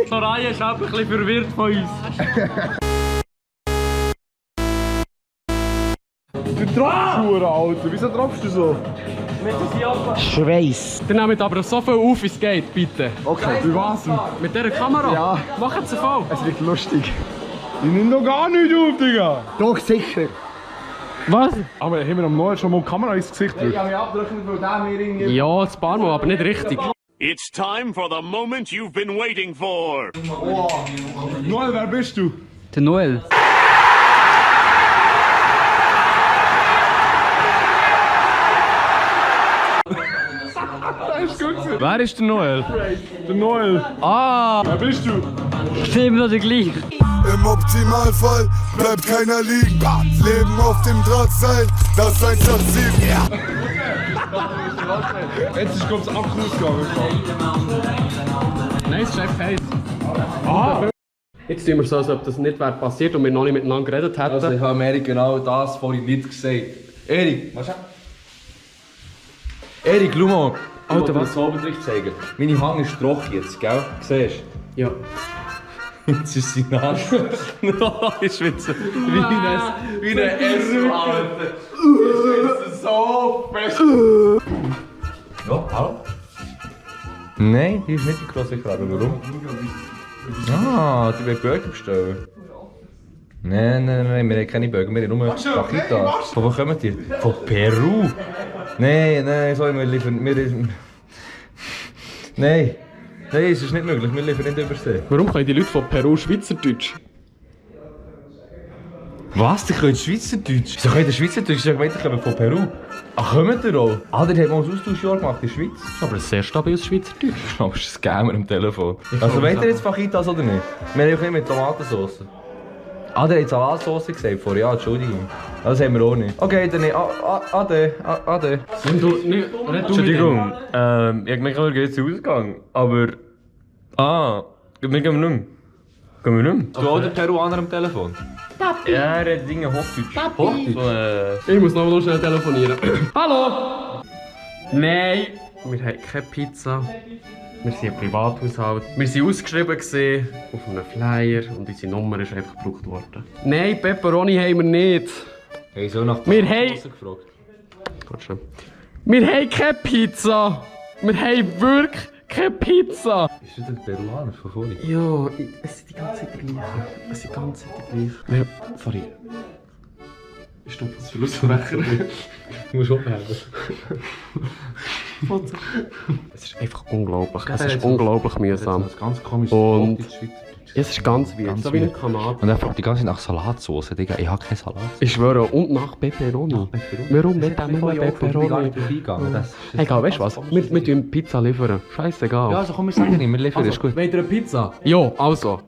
Soraya ist auch ein bisschen verwirrt von uns. Du tropfst, Alter! Wieso tropfst du so? Schweiß! Ihr nehmt aber so viel auf, wie es geht, bitte. Okay. Wie war's denn? Mit dieser Kamera? Ja. Macht es voll. Es wird lustig. Ich nehm doch gar nichts auf, Digga! Doch, sicher! Was? Aber haben wir am Neuen schon mal die Kamera ins Gesicht gedrückt? Ja, ein paar Mal, aber nicht richtig. It's time for the moment you've been waiting for. Noel, wer bist du? Der Noel. Das ist gut gewesen. Wer ist der Noel? Der Noel. Ah! Wer bist du? Stimmt noch der gleich. Im Optimalfall bleibt keiner liegen. Leben auf dem Drahtseil, das ist ein Ziel. Jetzt ist das Akku ausgegangen. Nein, es ist einfach heiß. Ah! Jetzt tun wir so, als ob das nicht wäre passiert und wir noch nicht miteinander geredet hätten. Also ich habe Erik genau das vorhin nicht gesagt. Erik, was? Erik, schau mal. Alter, was? Ich will dir einen Zaubertrick zeigen. Meine Hand ist trocken jetzt, gell? Siehst du? Ja. Jetzt ist sie nass. No, ich schwitze. Wie eine Esswand. Ich schwitze so fest. Ja, hallo? Nein, die ist nicht die grosse Frage. Warum? Ah, die will Burger bestellen. Nein, wir haben keine Burger, wir haben nur Fajitas. Von wo kommen die? Von Peru? Nein, sorry, wir liefern... Nein, es ist nicht möglich, wir liefern nicht übersee. Warum können die Leute von Peru Schweizerdeutsch? Was? Die können Schweizerdeutsch? Wieso können die Schweizerdeutsch? Ich habe gemeint, die kommen von Peru. Ach, kommen die auch? Ah, der hat mal ein Austauschjahr gemacht in der Schweiz. Aber ein sehr stabiles Schweizerdeutsch. Aber es ist ein Scammer am Telefon. Also wollt ihr jetzt Fajitas oder nicht? Wir haben auch nicht mit Tomatensauce. Ah, der hat Salatsauce gesagt vorher, ja, Entschuldigung. Das haben wir auch nicht. Okay, dann nicht. Ade. Entschuldigung, ich habe gemerkt, wir gehen zum Ausgang, aber... Ah, wir gehen nicht mehr. Gehen wir nicht mehr? Du auch der Peruaner am Telefon? Papi. Ja, er hat Dinge Hochdeutsch. Papi. So, Ich muss noch schnell telefonieren. Hallo! Nein! Wir haben keine Pizza. Wir sind ein Privathaushalt. Wir waren ausgeschrieben auf einem Flyer und unsere Nummer ist einfach gebraucht worden. Nein, Pepperoni haben wir nicht. Hey, so nach wir haben... gefragt. Ganz schön. Wir haben keine Pizza! Wir haben wirklich keine Pizza! Bist du der Peruaner von vorhin? Ja, es sind die ganze Zeit die gleichen. Es sind die ganze Zeit die gleichen. Sorry. Ist das was für Lustverbrecher? Du musst abheben. Es ist einfach unglaublich. Es ist unglaublich mühsam. Das ist ganz komisch. Und es ist ganz weird. So wie ein Kanal. Und er fragt die ganze Zeit nach Salatsauce. Digga, ich habe keine Salat. Ich schwöre, und nach Pepperoni. Warum nicht nur Pepperoni? Egal, weißt du was? Wir tun Pizza liefern. Scheißegal. Ja, also komm, wir sagen nicht, wir liefern, ist gut. Wollt ihr eine Pizza? Ja, also.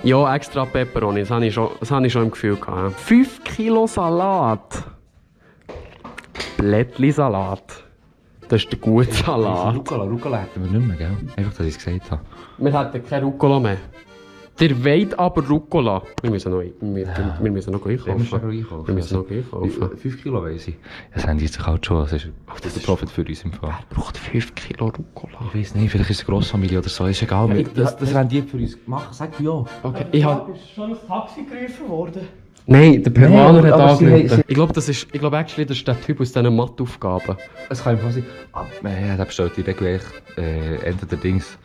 Ja, extra Pepperoni, das habe ich schon im Gefühl gehabt. 5 Kilo Salat. Blättli-Salat. Das ist der gute Salat. Rucola hätten wir nicht mehr, gell? Einfach, dass ich es gesagt habe. Wir hätten keine Rucola mehr. Der wollt aber Rucola. Wir müssen noch einkaufen. Wir müssen noch einkaufen. 5 Kilo weiss ich. Das haben die sich halt schon. Das ist der Profit für uns im Fall. Wer braucht 5 Kilo Rucola? Ich weiss nicht, vielleicht ist es eine Grossfamilie oder so. Ist egal. Das haben die für uns gemacht. Sag ja. Okay, ich habe... Ist schon ein Taxi gerufen worden? Nein, der Peruaner Nein, hat aber sie angerufen. haben- Ich glaube, das ist der Typ aus diesen Matheaufgaben. Es kann einfach sein. Ja, der bestellt in der Regel entweder Dings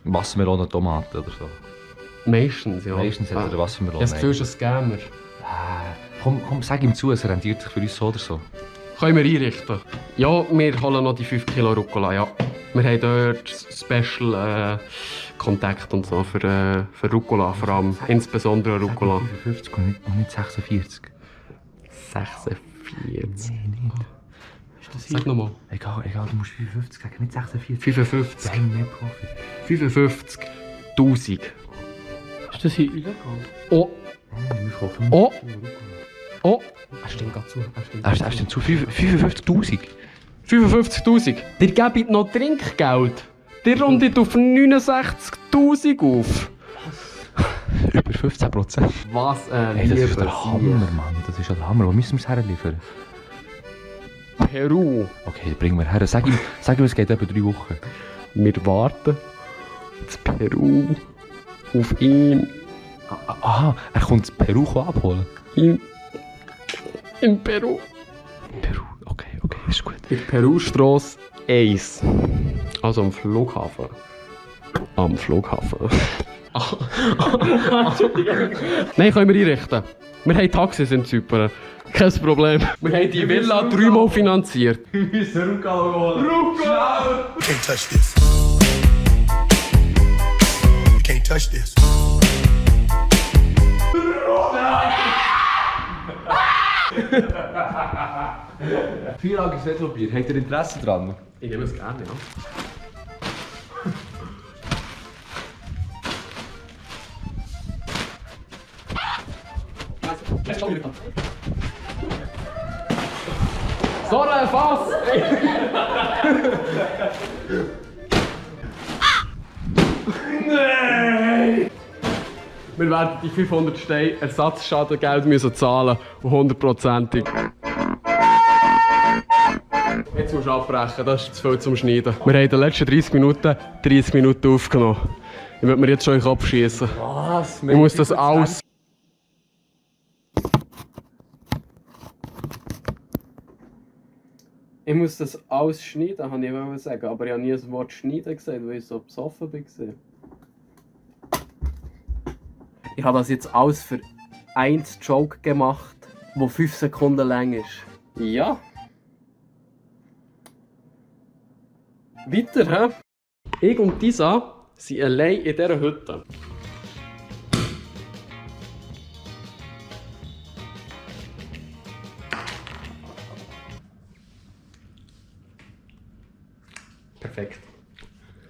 Wassermelone, Tomaten oder so. Meistens, ja. Meistens hat er Wassermelone. Ich habe das Gefühl, es ist ein Scammer. Komm, sag ihm zu, es rentiert sich für uns so oder so. Können wir einrichten? Ja, wir holen noch die 5 Kilo Rucola, ja. Wir haben dort Special Kontakt und so für Rucola, vor allem. Insbesondere Rucola. 55 und nicht 46. 46? Nee, nicht. Ist das hier? Sag nochmal. Egal, du musst 55 sagen, nicht 46. 55. Dein mehr Profit. 55.000. Ist das hier illegal? Oh! Oh! Oh! Er stimmt gerade zu. Er stimmt zu. 55.000. 55.000. Ihr gebt noch Trinkgeld. Ihr rundet auf 69.000 auf. Über 15%. Was Hey, das ist der Hammer, Mann. Das ist ja der Hammer. Wo müssen wir es herliefern? Peru. Okay, bringen wir her. Sag ihm, es geht etwa 3 Wochen. Wir warten in Peru auf ihn. Aha, er kommt in Peru abholen. In Peru. Peru, okay, ist gut. In Perustrasse 1. Also am Flughafen. Am Flughafen. Nein, können wir einrichten. Wir haben Taxis in Zypern. Kein Problem. Wir haben die Villa 3-mal finanziert. Wir müssen Rucola holen. You can't touch this. You can't touch this. Vierlages Velobier, habt ihr Interesse dran? Ich nehme es gerne, ja. So ein Fass! Nein! Wir werden die 500 Steine Ersatzschadengeld müssen zahlen und 100%ig. Jetzt musst du abbrechen, das ist zu viel zum Schneiden. Wir haben in den letzten 30 Minuten aufgenommen. Ich würde mir jetzt schon in den Kopf schießen. Was? Ich muss das alles. Ich muss das alles schneiden, habe ich wollte sagen. Aber ich habe nie das Wort schneiden gesagt, weil ich so besoffen war. Ich habe das jetzt alles für einen Joke gemacht, der 5 Sekunden lang ist. Ja. Weiter, hä? Ich und Disa sind allein in dieser Hütte. Perfekt.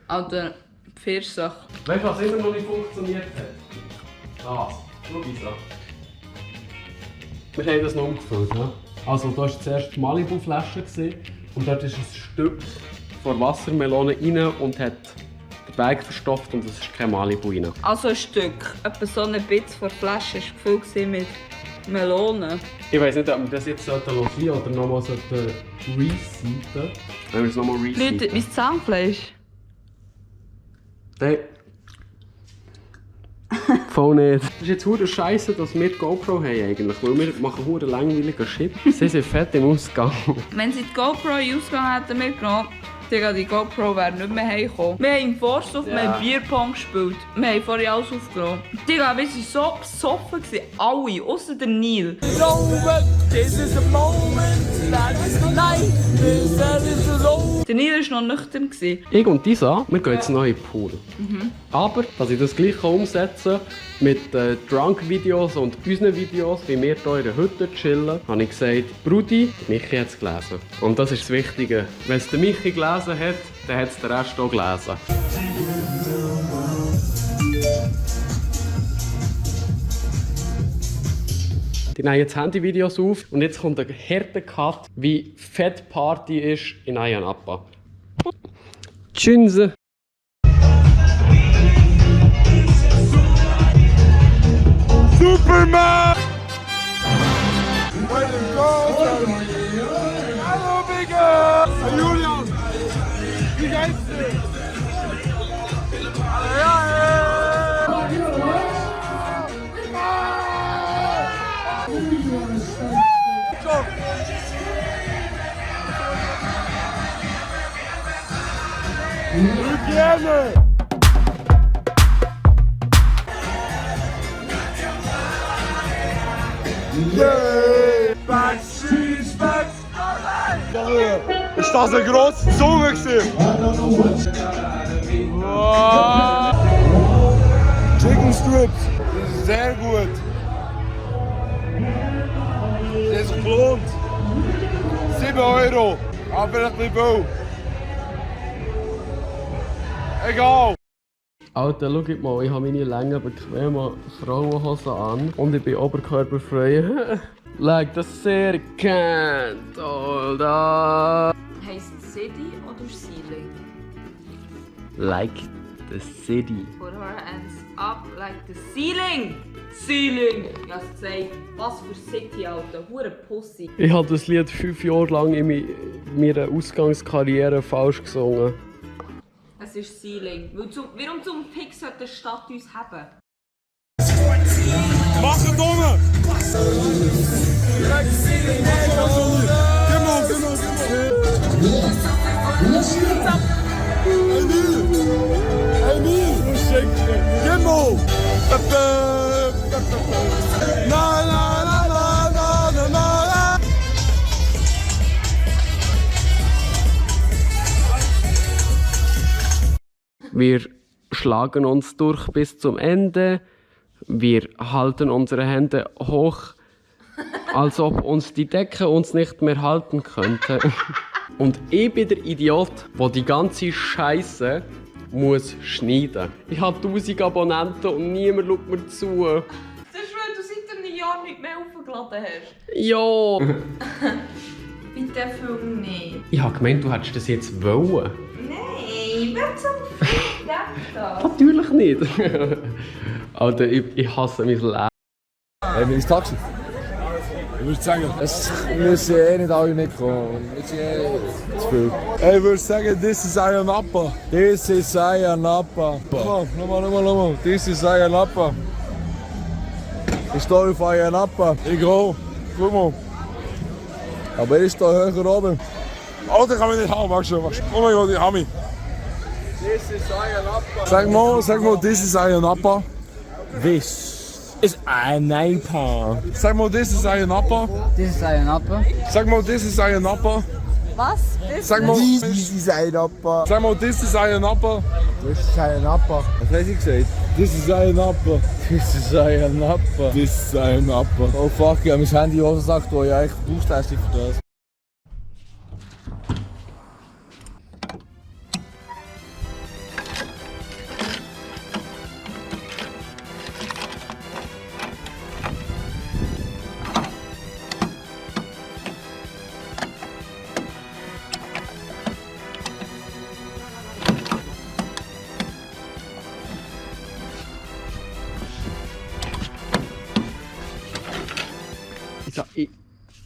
Alter, Pfirsiche. Weißt du, was immer noch nicht funktioniert hat? Das. Schau Disa. Wir haben das noch umgefüllt, ne? Also, da war zuerst die Malibu-Flasche und dort ist ein Stück von Wassermelone rein und hat den Weg verstopft und es ist kein Malibu rein. Also ein Stück, etwa so ein bisschen von der Flasche war gefüllt mit Melonen. Ich weiss nicht, ob wir das jetzt hören oder nochmal resetten. Wenn wir es nochmal resetten. Leute, mein Zahnfleisch. Nein. Voll nicht. Das ist jetzt hure Scheiße, dass wir die GoPro haben eigentlich, weil wir machen hure langweiligen Shit. Sie sind fett im Ausgang. Wenn sie die GoPro in Ausgang hätten mitgenommen, die GoPro wäre nicht mehr heimgekommen. Wir haben im Vorstoff Bierpong gespielt. Wir haben vorhin alles aufgenommen. Wir waren so besoffen, alle, außer der Neil. Der Neil war noch nüchtern. Ich und Disa, wir gehen jetzt neu in den Pool. Aber, dass ich das gleich umsetzen kann, mit Drunk-Videos und unseren Videos, wie wir hier in der Hütte chillen, habe ich gesagt, Brudi, Michi hat es gelesen. Und das ist das Wichtige. Wenn es der Michi gelesen hat, dann hat es der Rest auch gelesen. Die nehmen jetzt Handyvideos auf und jetzt kommt ein harter Cut, wie fett Party ist in Ayia Napa. Tschüss! Superman! Way to go! Hallo, Digga! Julian! Wie geht's dir? Ja, Hygiene! Yeah! Backstreet's back! Ist das eine grosse Zunge gewesen? Wow. Chicken Strips, das ist sehr gut. Das ist gelohnt. 7 €, aber ein bisschen viel. Egal. Alter, schaut mal, ich habe meine langen, bequemen Frauenhosen an und ich bin oberkörperfrei. Like the city can't hold on. Heisst es City oder Ceiling? Like the city. Put her hands up like the ceiling! Ceiling! Ich hab's gesagt, was für City, Alter. Hure Pussy. Ich habe das Lied 5 Jahre lang in meiner Ausgangskarriere falsch gesungen. Es ist Ceiling. Warum zum Fick sollte die Stadt uns haben? Mach es ohne! Gimmo! Na na na na na na na. Wir schlagen uns durch bis zum Ende. Wir halten unsere Hände hoch, als ob uns die Decke uns nicht mehr halten könnte. Und ich bin der Idiot, der die ganze Scheiße muss schneiden. Ich habe 1000 Abonnenten und niemand schaut mir zu. Das ist, weil du seit einem Jahr nicht mehr aufgeladen hast. Ja. Bitte film nicht. Ich habe gemeint, du hättest das jetzt wollen. Nein, wer zum Fick denkt das? Natürlich nicht. Alter, ich hasse mein Leben. Hey, wie ist das Taxi? Ich würde sagen, Es müssen eh nicht alle mitkommen. Es ist eh zu viel. ich würde sagen, this is Ayanapa. This is Ayanapa. Nochmal. This is Ayanapa. Ich stehe auf Ayanapa. Ich auch. Guck mal. Aber ich stehe höher oben. Alter, kann mich nicht haben, warte schon. Oh mein Gott, ich habe mich. This is Ayanapa. Sag mal, this is Ayanapa. This is Ayanapa. Sag mal, this is Ayanapa. Das ist Ayanapa. Sag mal, this is Ayanapa. Was? Sag mal, This is Ayanapa. Sag mal, this is Ayanapa. Das ist Ayanapa. Was hast du gesagt? This is Ayanapa. Das ist Ayanapa. This is Ayanapa. Oh fuck, ich habe mein Handy gesagt, wo ich eigentlich Buchtestung für das.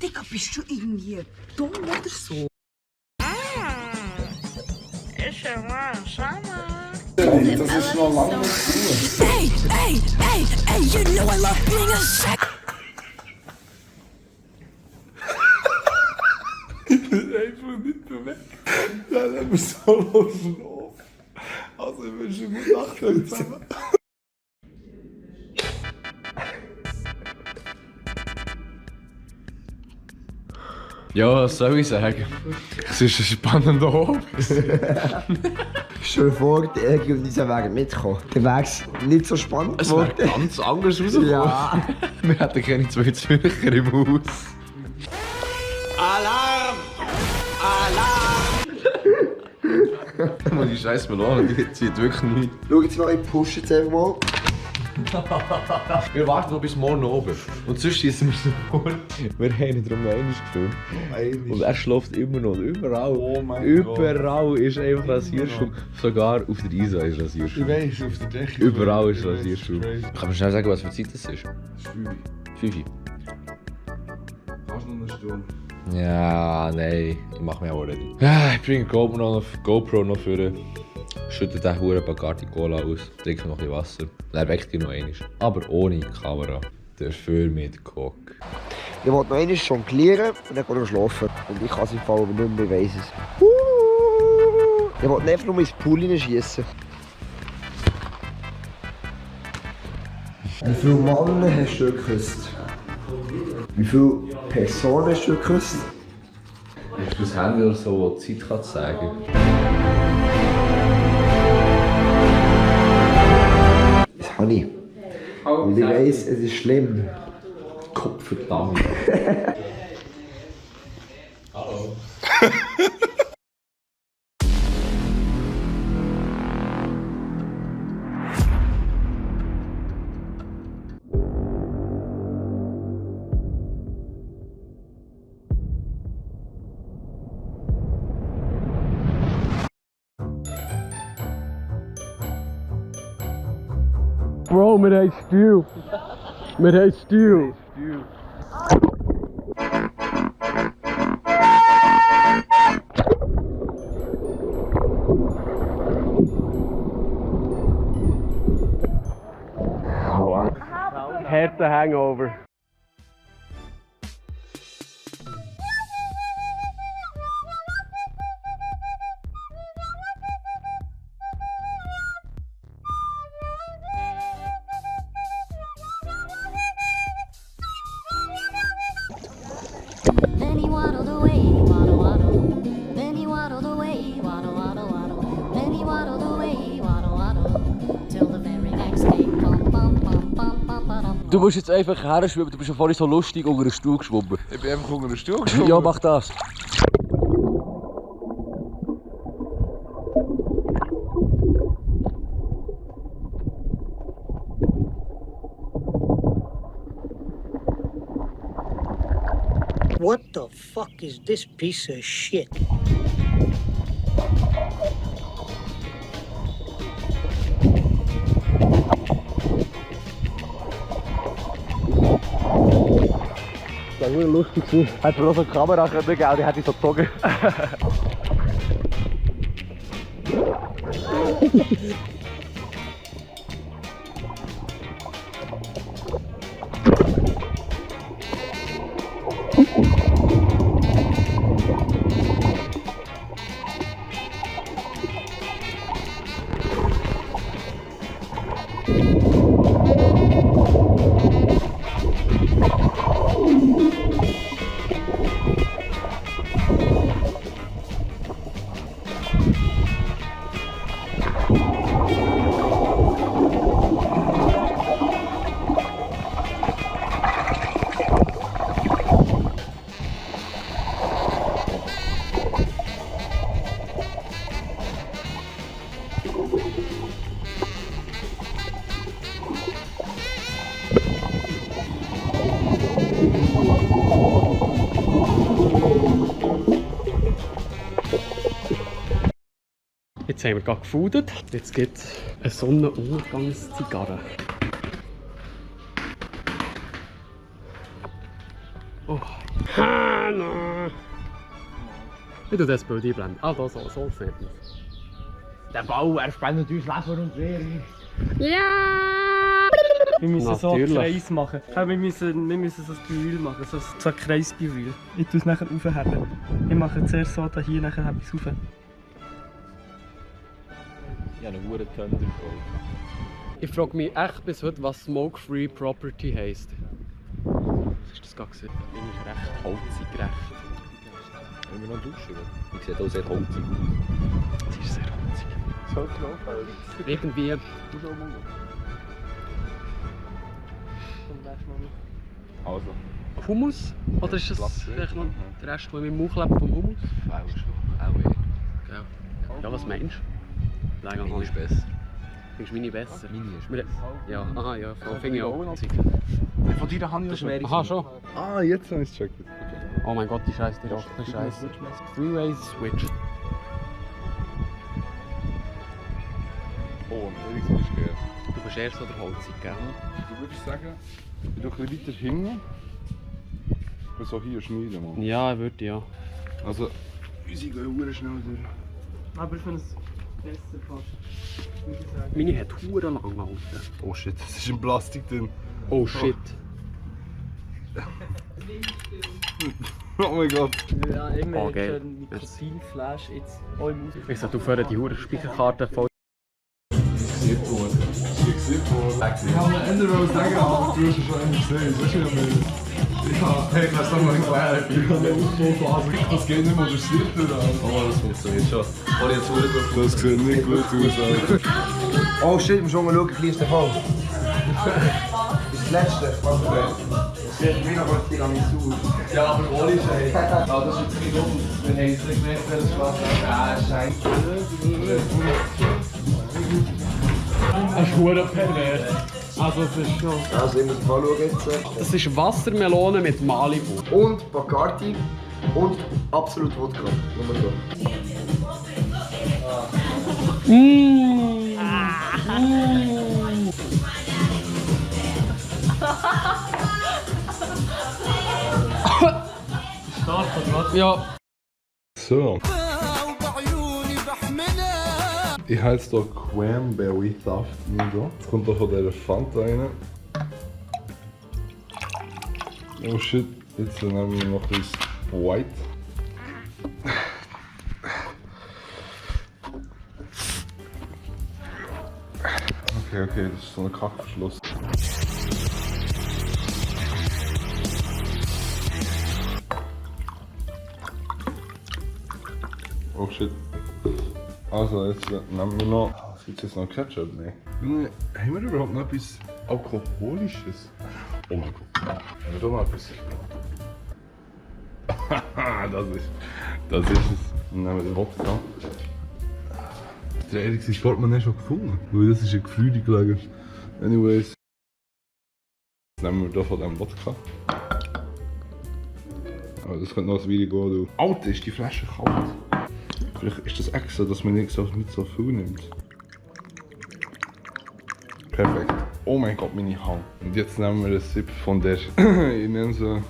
Digga, bist du irgendwie dumm oder so? Ist ja mal Das ist noch lange Hey, you know I love being a sex. einfach nicht bewegt. Dann haben wir so geschlafen. Also, ich bin schon gut nachgedacht zusammen. Ja, was soll ich sagen? Es ist ein spannender Hobby. Stell dir vor, die Elke und Lisa wären mitgekommen. Dann wäre es nicht so spannend Es wäre geworden. ganz anders rausgekommen. Ja. Wir hätten keine 2 Zürcher im Haus. Alarm! Alarm! Die scheiß Melone, die zieht wirklich nicht. Schau jetzt mal, ich pushe jetzt einfach mal. Wir warten noch bis morgen oben. Und sonst schießen wir so vor. Wir haben ihn darum noch einmal gefilmt. Und er schläft immer noch. Überall. Oh mein Überall ist einfach Rasierschaum. Sogar auf der Isa ist Rasierschaum. Ich weiß, auf der Decke. Überall ist Rasierschaum. Kann man schnell sagen, was für Zeit das ist? 5. Fast noch eine Stunde. Ja, nein. Ich mach mich auch ready. Ja, ich bringe GoPro noch für. Schütte den huren Bacardi Cola aus, trinke noch ein bisschen Wasser. Dann weckt ihn noch einmal. Aber ohne Kamera. Dafür mit Cock. Ich wollte noch einmal jonglieren und dann schlafen. Und ich kann es im Fall aber nicht mehr, ich weiss es. Ich wollte einfach nur ins Pool hineinschiessen. Wie viele Männer hast du geküsst? Wie viele Personen hast du geküsst? Hast du das Handy oder so, das Zeit kann sagen? Das habe ich. Und ich weiss, es ist schlimm. Kopfverdammt. Hallo. Bro, wir haben Stil. Wir haben Stil. Harter Hangover. Then he waddled away, waddle waddle. Then he waddled away, waddle waddle waddle. Then he waddled away, waddle waddle. Till the very next day, bum bum bum bum bum bum. Du musst jetzt einfach her schwimmen, du bist ja vorhin so lustig unter den Stuhl geschwommen. Ich bin einfach unter den Stuhl geschwommen. Ja, mach das. What the fuck is this piece of shit? Das war lustig. Hat mir auch so eine Kamera geben, die hätte ich so gezogen. Jetzt haben wir gerade gefoodert. Jetzt gibt es eine Sonnenuntergangszigarre. Oh. Hanna! Ich tue das Bild einblenden. Ah, da so sieht man es. Der Bau, er spendet uns Leben und Lehre. Ja! Wir müssen Natürlich. so einen Kreis machen. Ja, wir müssen so ein Gewühl machen, so ein Kreisgewühl. Ich tue es nachher aufheben. Ich mache zuerst so, da hier, nachher habe ich es auf. Ich habe einen hohen Thunder geholt. Ich frage mich echt bis heute, was Smoke-Free Property heisst. Was ist das gerade gewesen? Bin ich recht holzig recht. Wenn wir noch duschen, ich sehe auch sehr holzig. Es ist sehr holzig. So klar. Irgendwie. Also. Hummus? Oder ist das vielleicht noch der Rest, der in meinem Mauch lebt vom Hummus? Auch schon. Auch Ja. Ja, was meinst du? Nein, Meine ist besser. Findest du meine besser? Meine ist besser. Ja, aha, ja, finde ich auch. Von dir habe ich schon. Aha, schon. Ah, jetzt habe ich es gecheckt. Oh mein Gott, die Scheiße, die rochte Scheiße. Three-Way Switch. Oh, ein Ericsson ist geil. Du bist erst so der holzig, gell? Du würdest sagen, ich tue ein bisschen weiter hinten. Und so hier schneiden, Mann. Ja, ich würde ja. Also, unsere gehen sehr schnell durch. Aber ich finde es besser fast. Muss ich sagen. Meine hat Huren lang gehalten. Oh shit, das ist in Plastik drin. Oh shit. Oh mein Gott. Ja, immer Oh, geil. schön Nikotinflash jetzt auch im Ausland. Ich sollte aufhören, die Speicherkarte voll. Ich habe mir Ende sagen, aber du hast es schon endlich gesehen. Weißt du, ich kann es nochmal erklären. Ich habe eine Aufbauphase, das geht nicht mehr durch Slip oder Oh, das funktioniert schon. Oh, jetzt wurde das sieht nicht gut aus. Oh shit, wir müssen mal schauen, fließt der Fall. Das ist das letzte. Es wird wieder mal Tiramisu. Ja, aber ohne Scheiß. Ah, das ist jetzt nicht dumm. Wir haben jetzt nicht gemerkt, welches Spaß hat. Ah, Scheiße. Das ist verdammt pervers. Also es ist schon... Also ich muss mal schauen jetzt. Das ist Wassermelone mit Malibu. Und Bacardi und absolut Wodka. Nur so. Ja. So. Ich habe jetzt hier Cranberry Saft. Jetzt kommt hier von dieser Fanta rein. Oh shit, jetzt nehmen wir noch ein White. Okay, das ist so ein Kackverschluss. Oh shit. Also jetzt nehmen wir noch... Gibt es jetzt noch Ketchup? Nein. Junge, haben wir überhaupt noch etwas Alkoholisches? Oh mein Gott. Haben wir doch noch etwas? das ist es. Dann nehmen wir den Wodka. Der Erik, sein Portemonnaie schon gefunden. Weil das ist ein Gefühl gelegen. Anyways. Jetzt nehmen wir hier von diesem Wodka. Aber das könnte noch ein Video gehen, du. Alter, ist die Flasche kalt? Vielleicht ist das extra, dass man nicht so viel nimmt. Perfekt. Oh mein Gott, meine Hand. Und jetzt nehmen wir einen Sip von der. Ich nenne so.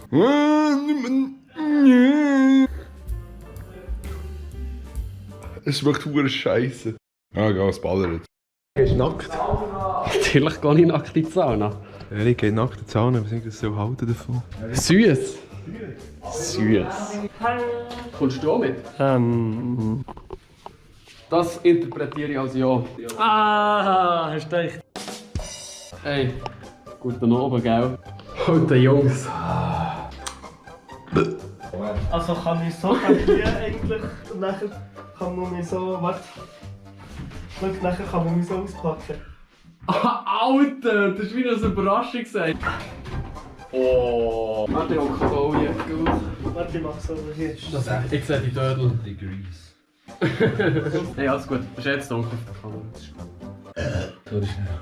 Es schmeckt verdammt scheiße. Ja, geh, es ballert. Gehst du nackt? Natürlich gehe ich nackt in die Sauna. Ich gehe nackt in die Sauna, was ich so halten davon. Süß. Süß. Kommst du auch mit? Das interpretiere ich als Ja. Ah, hast du recht. Hey, guten Abend, gell? Alter Jungs. Also kann ich so hier eigentlich und nachher kann man mich so, warte. Schau, nachher kann man mich so auspacken. Alter, das ist wie eine Überraschung gesagt. Oh, warte, ich kann auch hier. Warte, ich mach so hier. Ich sehe die Dödel. Die Grease. Hey, alles gut. Das ist jetzt dunkel. So schnell.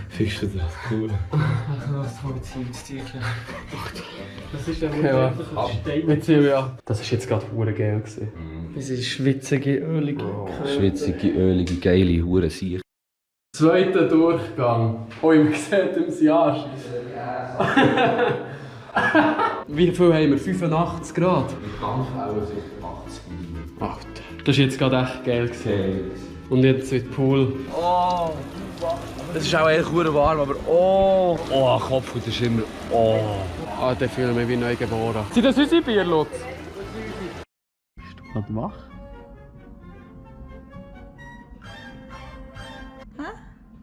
Fickst du das? Cool. Was soll ich jetzt hier? Das ist ja wirklich jetzt sind wir. Das war jetzt gerade hure geil. Diese schwitzige, ölige. Schwitzige, ölige, geile Hurensiech. Zweiter Durchgang. Oh, man sieht im Siage. Wie viel haben wir? 85 Grad? Mit Dampfauer sind 80 Minuten. Alter, das war jetzt gerade echt geil. Und jetzt wird Pool. Oh, das ist auch echt warm, aber oh, Kopfhaut ist immer oh. Ah, der fühlt mich wie neu geboren. Sind das unsere Bier, Lutz? Bist du gerade wach?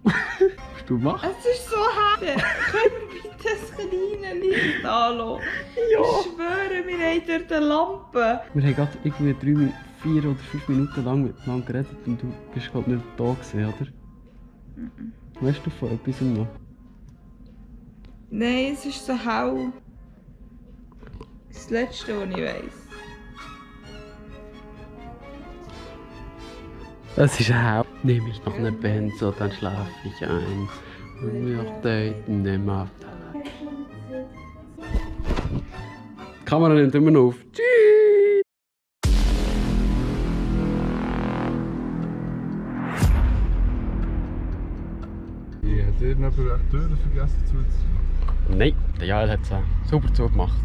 Bist du wach? Es ist so hart. Können wir bitte das kleine Licht anlassen? Ja. Ich schwöre, wir haben dort eine Lampe. Wir haben gerade irgendwie 4 oder 5 Minuten lang miteinander geredet und du bist gerade nicht da gewesen, oder? Weißt du von etwas noch? Nein, es ist so hell. Das Letzte, was ich weiss. Es ist hell. Nimm ich noch eine Benzo, dann schlafe ich ein. Und wir daten nicht mehr. Die Kamera nimmt immer noch auf. Tschüss! Ja, hat jemand die Türen vergessen zuzuziehen? Nein, der Jael hat es super zugemacht.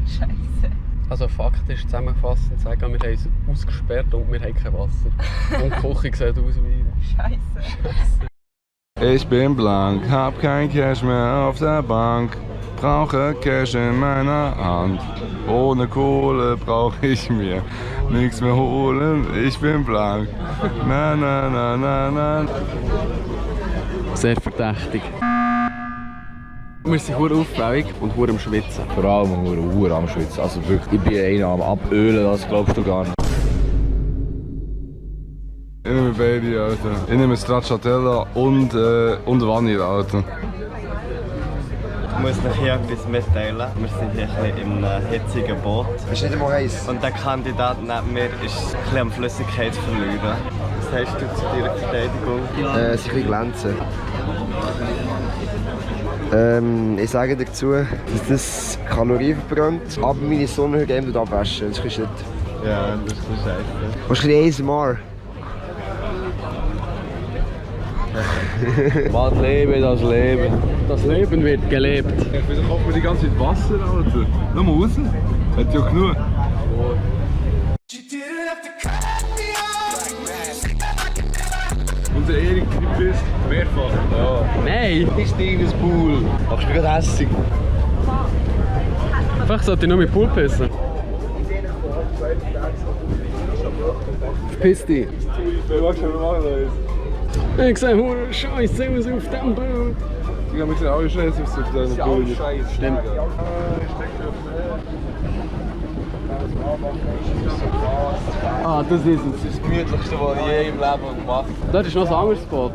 Scheiße. Also faktisch zusammenfassend sagen, wir haben es ausgesperrt und wir haben kein Wasser. Und die Küche sieht aus wie... Scheiße. Ich bin blank, hab kein Cash mehr auf der Bank. Brauche Cash in meiner Hand. Ohne Kohle brauch ich mir nichts mehr holen. Ich bin blank. Na na na na na. Sehr verdächtig. Wir sind sehr auffällig und sehr am Schwitzen. Vor allem sehr am Schwitzen. Also wirklich, ich bin einer am Abölen, das glaubst du gar nicht. Ich nehme beide, Alter. Ich nehme Stracciatella und Vanille, Alter. Ich muss noch hier etwas mitteilen. Wir sind hier ein bisschen in einem hitzigen Boot. Ist nicht einmal heiß. Und der Kandidat neben mir ist ein bisschen am Flüssigkeit verlieren. Was sagst du zu deiner Verteidigung? Sie ein bisschen glänzen. Ich sage dazu, dass das Kalorien verbrennt, aber meine Sonne heute abwaschen. Das ist nicht. Ja, das ist scheiße. Wahrscheinlich ASMR. Was Leben, das Leben. Das Leben wird gelebt. Wieso kocht man die ganze Zeit Wasser, Alter? Schau mal raus. Hat ja genug. Und der Erik bist mehrfach. Ja. Nein! Ich stehe in das Pool. Machst du mich gerade hässig? Vielleicht sollte ich nur mit Pool pissen. Verpiss dich. Ich sehe hure Scheiße aus auf dem Boot. Ja, wir sehen alle Scheiße auf diesem Boot. Stimmt. Ah, das ist es. Das ist das Gemütlichste, was ich je im Leben gemacht habe. Dort ist noch ein anderes Boot.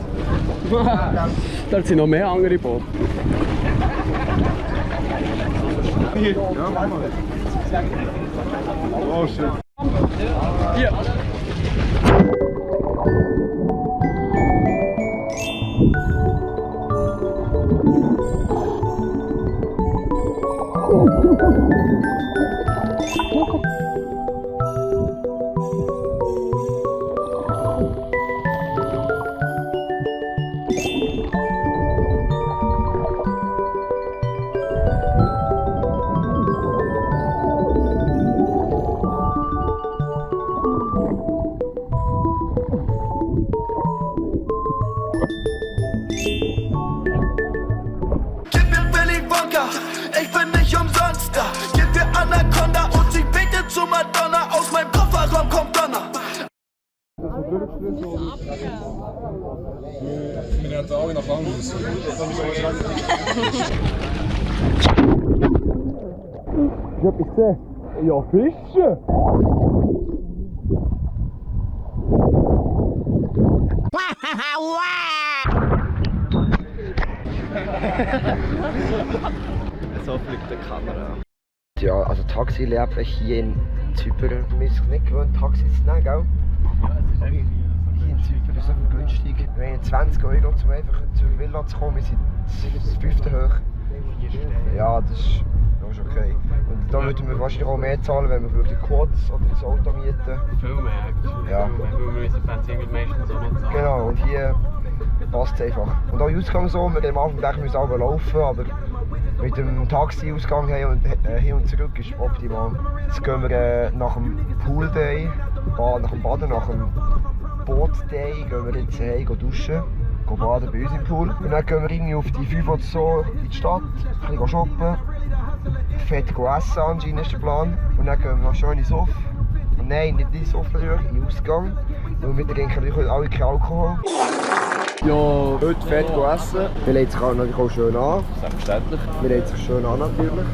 Dort sind noch mehr andere Boote. Ja, mach mal. Oh shit. Ja. Ich bin nicht umsonst da. Gib dir Anaconda und sie betet zu Madonna. Aus meinem Kofferraum kommt Donner. Wir haben alle nach Angst. Ich hab gesehen. Ja, Fische! So fliegt die Kamera. Ja, also Taxileben hier in Zypern. Wir sind nicht gewöhnt, Taxis zu nehmen, gell? Aber hier in Zypern ist es so günstig. Wir haben 20 €, um einfach zur Villa zu kommen. Wir sind das 5. hoch. Ja, das ist okay. Und da würden wir wahrscheinlich auch mehr zahlen, wenn wir wirklich Quads oder das Auto mieten. Viel mehr. Ja. Weil wir unsere Benzin meistens so noch zahlen. Genau, und hier passt es einfach. Und auch Ausgang so, wir am Anfang gedacht, wir müssen aber laufen, aber mit dem Taxi-Ausgang hin und zurück ist optimal. Jetzt gehen wir nach dem Pool-Day, nach dem Baden, nach dem Boot-Day, gehen wir jetzt heim duschen, gehen baden bei uns im Pool. Und dann gehen wir irgendwie auf die 5 oder so in die Stadt, ein bisschen shoppen, fett essen anscheinend ist der Plan. Und dann gehen wir noch schön ins Sof. Nein, nicht ins Sof, in den Ausgang. Weil wir trinken natürlich alle keinen Alkohol. Ja, heute fett essen. Wir legen sich natürlich auch schön an. Selbstverständlich. Wir legen sich schön an natürlich.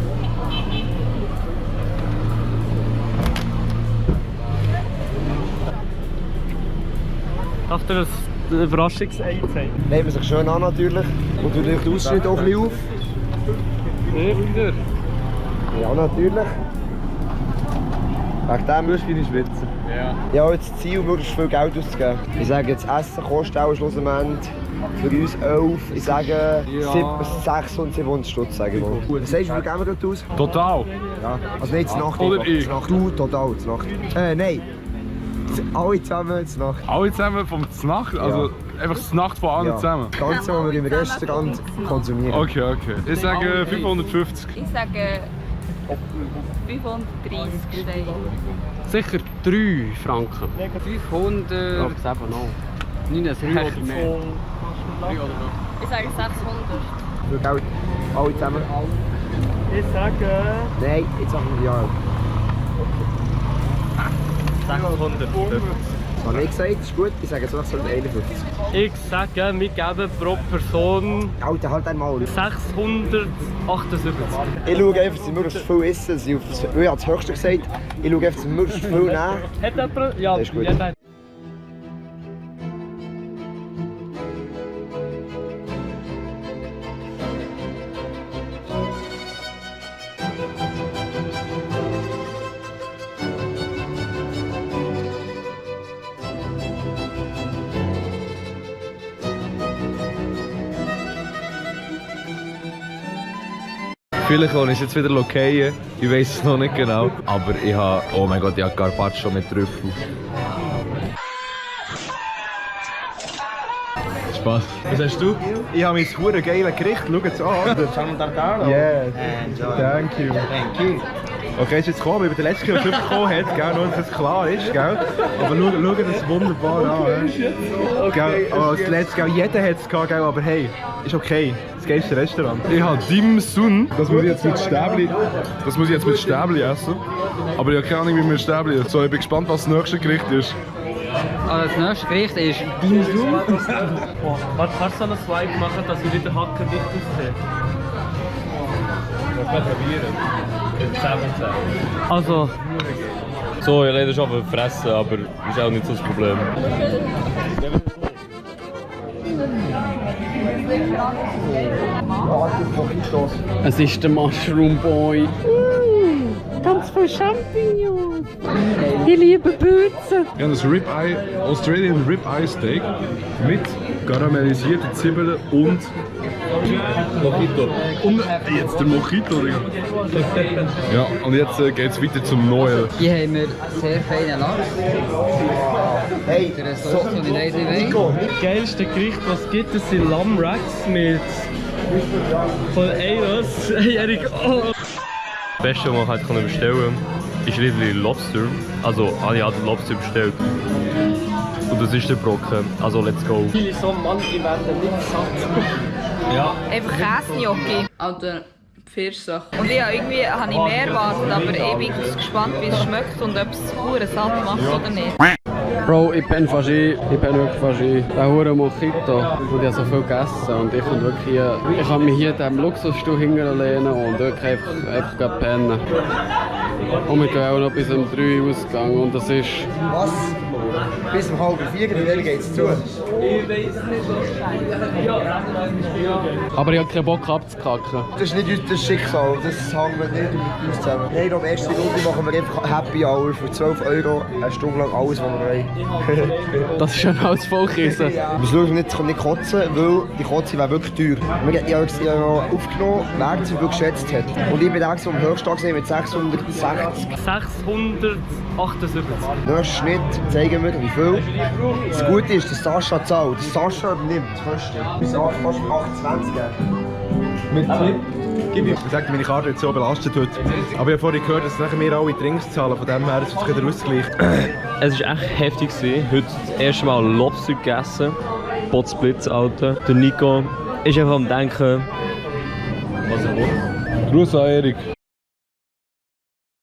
Darf dir das Überraschungsei zeigen? Nehmen wir sich schön an natürlich. Und natürlich den Ausschnitt auch ein bisschen auf. Wieder? Ja, natürlich. Wegen dem musst du nicht schwitzen. Ja. Ja, jetzt das Ziel, möglichst viel Geld auszugeben. Ich sage jetzt, Essen kostet auch schlussendlich für uns 11, ich sage 600 und 700 Stutz, sage ich mal. Was sagst du, wie viel geben wir dort aus? Total? Ja, also nicht zur Nacht. Oder ich? Du total, zur Nacht. Nein. Alle zusammen zur Nacht. Alle zusammen vom Znacht? Also einfach die Nacht von allen zusammen? Das Ganze, was wir im Restaurant konsumieren. Okay, okay. Ich sage 550. Ich sage 530 Steine. Sicher 3 Franken. 500. Ich glaube es eben noch. 69 3 oder mehr. 3 oder mehr. Ich sage 600. Für Geld. Alle zusammen. Ich sage... Nein, jetzt sagen wir ja. 650. Das habe ich gesagt, ist gut. Ich sage 651. Ich sage, wir geben pro Person... Alter, halt einmal. 678. Ich schaue einfach, dass sie möglichst viel essen. Ich habe das Höchste gesagt. Ich schaue einfach, dass sie möglichst viel nehmen. Hat jemand? Ja, das ist gut. Ja, Vielleicht kann ich es jetzt wieder lokieren, ich weiß es noch nicht genau. Aber ich habe, oh mein Gott, ich habe Carpaccio mit Trüffel. Spaß. Was hast du? Ich habe mein hure geiles Gericht, schau es an. San Tartaro. Yes, Enjoy. thank you. Thank you. Okay, ist jetzt gekommen, weil der letzte Kill schon bekommen hat, gell, nur dass es klar ist, gell. Aber schau das wunderbar an, gell. Aber das letzte, gell, jeder hat es gehabt, gell, aber hey, ist okay. Das geilste Restaurant. Ich habe Dim Sum, das muss ich jetzt mit Stäbli, essen. Aber ich habe keine Ahnung, wie man Stäbli isst. So, ich bin gespannt, was das nächste Gericht ist. Also das nächste Gericht ist Dim Sum. Was kannst du so einen Swipe machen, dass ich wieder Hacken dicht aussehe? Das kann probieren. Also... So, ich rede schon von Fressen, aber ist auch nicht so das Problem. Es ist der Mushroom Boy. Ganz voll Champignons. Ich liebe Pilze. Ich habe ein Ribeye, Australian Ribeye Steak mit karamellisierten Zwiebeln und Mojito. Und jetzt der Mojito, Digga. Ja, und jetzt geht es weiter zum Noel. Hier haben wir sehr feinen Lachs. Hey, der Sauce von den Eisen. Das geilste Gericht, was es gibt, das sind Lammracks mit... von Eiros. Hey Erik, oh! Das Beste, was man halt bestellen kann, ist Lidl Lobster. Also, ich habe den Lobster bestellt. Und das ist der Brocken. Also, let's go. Viele so, Mann, die werden nicht satt. Ja. Einfach Käsegnocchi. Alter, Pfirsich. Und ich habe mehr erwartet, aber ich bin gespannt, wie es schmeckt und ob es pure satt macht oder nicht. Bro, ich bin fast ich bin wirklich fast der hure Mojito. Und ich habe so viel gegessen und ich kann wirklich hier, ich kann mich hier in diesem Luxusstuhl hinlehnen und wirklich einfach pennen. Und wir gehen auch noch bis um 3 ausgegangen und das ist... Was? Bis um 3:30, wie schnell geht es zu? Ich weiß nicht, was Aber ich habe keinen Bock abzukacken. Das ist nicht unser Schicksal, das hängt nicht mit uns zusammen. Nein, am ersten Runde machen wir einfach Happy Hour für 12 € eine Stunde lang alles, was wir wollen. Das ist schon alles Vollkissen. Wir schauen nicht kotzen, weil die Kotze wäre wirklich teuer. Ich habe noch aufgenommen, wer sie wirklich geschätzt hat. Und ich bin der, der am höchsten gesehen mit 660. 678. Nächster Schnitt zeigen wir, wie viel. Das Gute ist, dass Sascha zahlt. Sascha übernimmt die Kosten. Wir sagen fast 28 Mit Clip. Gib ihm. Ich sage, meine Karte wird so belastet heute. Aber ich habe vorhin gehört, dass nachher wir alle Drinks zahlen. Von dem her ist es wieder Ausgleich. Es war echt heftig. Heute das erste Mal Lobster gegessen. Potsblitz, Alter. Der Nico ist einfach am Denken, was er will. Gruß an Erik.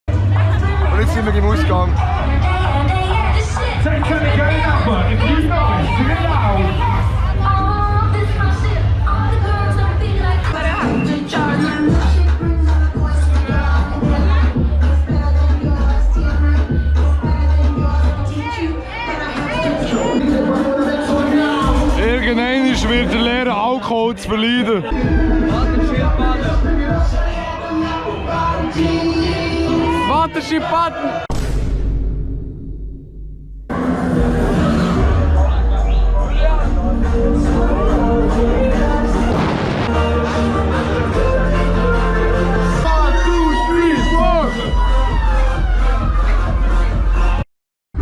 Und jetzt sind wir im Ausgang. Irgendwann wird der Lehrer Alkohol zu verleiden. Waterschip-Button!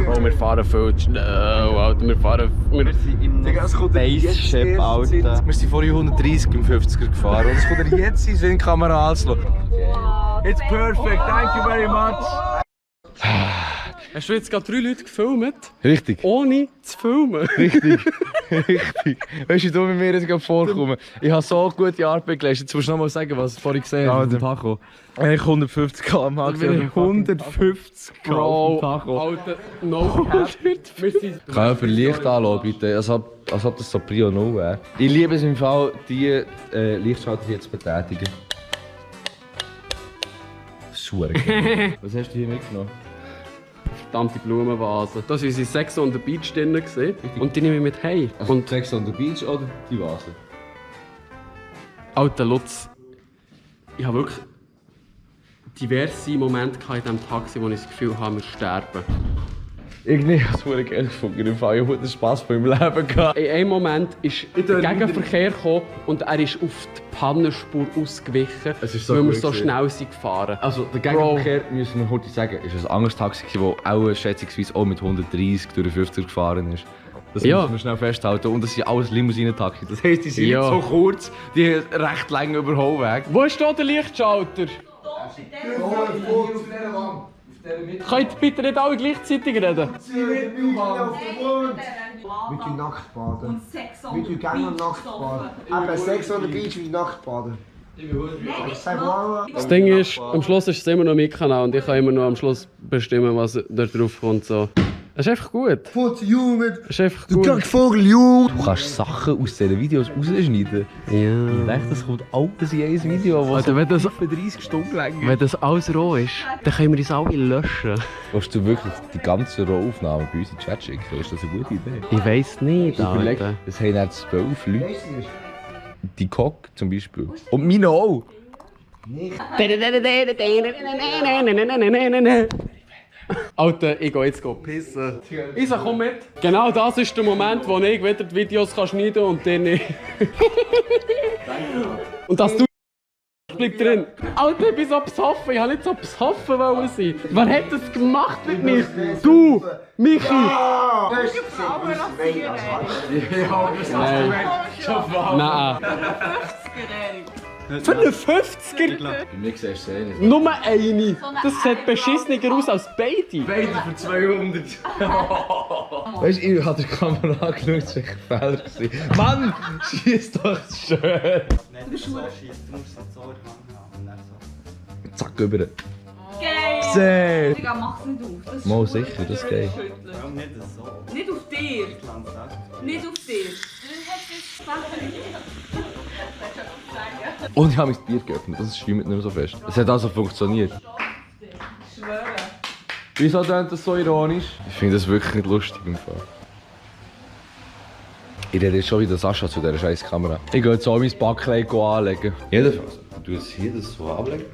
Oh, wir fahren viel zu schnell, Alter. Wir sind im Spaceship, Alter. Wir sind vorhin 130 im 50er gefahren. Und es kommt er jetzt in seine Kamera anzuschauen. It's perfect, thank you very much. Hast du jetzt gerade 3 Leute gefilmt? Richtig. Ohne zu filmen? Richtig. Richtig. Weißt du, du bei mir jetzt gerade vorkommen? Ich habe so gute Arbeit geleistet. Jetzt musst du noch mal sagen, was du vorhin gesehen hast auf dem Tacho. Ich 150 km/h gesehen. 150 km/h auf dem Tacho. Alter, no shit. Kann ich für Licht anschauen, bitte? Als ob das so Prio 0 wäre. Ich liebe es im Fall, die Lichtschalter hier zu betätigen. Schuhe. Was hast du hier mitgenommen? Verdammte Blumenvase. Da waren unsere Sex on the Beach drin. Und die nehme ich mit heim. Also und Sex on the Beach oder die Vase? Alter Lutz, ich habe wirklich diverse Momente in diesem Taxi, wo ich das Gefühl habe, wir sterben. Irgendwie habe ich es geil gefunden. Ich habe guten Spass von meinem Leben gehabt. In einem Moment ist der Gegenverkehr gekommen und er ist auf die Pannenspur ausgewichen, So weil wir so schnell sind gefahren. Also der Gegenverkehr, müssen wir heute sagen, ist ein anderes Taxi, das auch schätzungsweise auch mit 130 durch 50 gefahren ist. Das müssen wir schnell festhalten. Und das sind alles Limousinen-Taxis. Das heisst, die sind nicht so kurz, die haben recht lange Überholweg. Wo ist da der Lichtschalter? Könnt ihr bitte nicht alle gleichzeitig reden? Mit dem Nacktbaden. Und Sex on the Beach. Nacktbaden. Aber Sex on the Beach mit Nacktbaden. Das Ding ist, am Schluss ist es immer noch mein Kanal und ich kann immer noch am Schluss bestimmen, was da drauf kommt. So. Das ist einfach gut. Putz, Junge! Das ist einfach gut. Du Vogel, Junge! Du kannst Sachen aus diesen Videos rausschneiden. Ja. Ich denke, das kommt alles in ein Video, das Alter, wenn das, 30 Stunden lang ist. Wenn das alles roh ist, dann können wir uns alle löschen. Willst du wirklich die ganze Rohaufnahme bei uns in den Chat schicken? Ist das eine gute Idee? Ich weiss nicht, Überleg, Alter. es haben dann 12 Leute. Die Cock zum Beispiel. Und meine auch. Alter, ich gehe jetzt pissen. Isa, komm mit. Genau das ist der Moment, wo ich wieder die Videos schneiden kann und dann nicht. Und dass du bleibt drin. Alter, ich bin so besoffen. Ich wollte nicht so besoffen sein. Wer hat das gemacht mit mir? Du, Michi. Nein. Für einen 50er? Bei mir siehst du es eh nicht. Nur eine. Das sieht beschissener aus als beide. Beide für 200. Weißt du, ich habe die Kamera angeschaut, es war echt ein Fehler. Mann, schieß doch schön. Nein, du musst so schießen, du musst so in die Hand haben und dann so. Zack, über. Geil! Sehr. Digga, mach's nicht auf. Das Mal ist sicher, das geht. Warum nicht so? Nicht auf dir. Nicht auf dir. Und ich habe mir das Bier geöffnet, das schwimmt nicht mehr so fest. Es hat also funktioniert. Ich schwöre. Wieso klingt das so ironisch? Ich finde das wirklich nicht lustig im Fall. Ich rede jetzt schon wieder Sascha zu dieser scheiß Kamera. Ich gehe jetzt auch mein Backleid anlegen. Jedenfalls, du jetzt hier das so ablegen.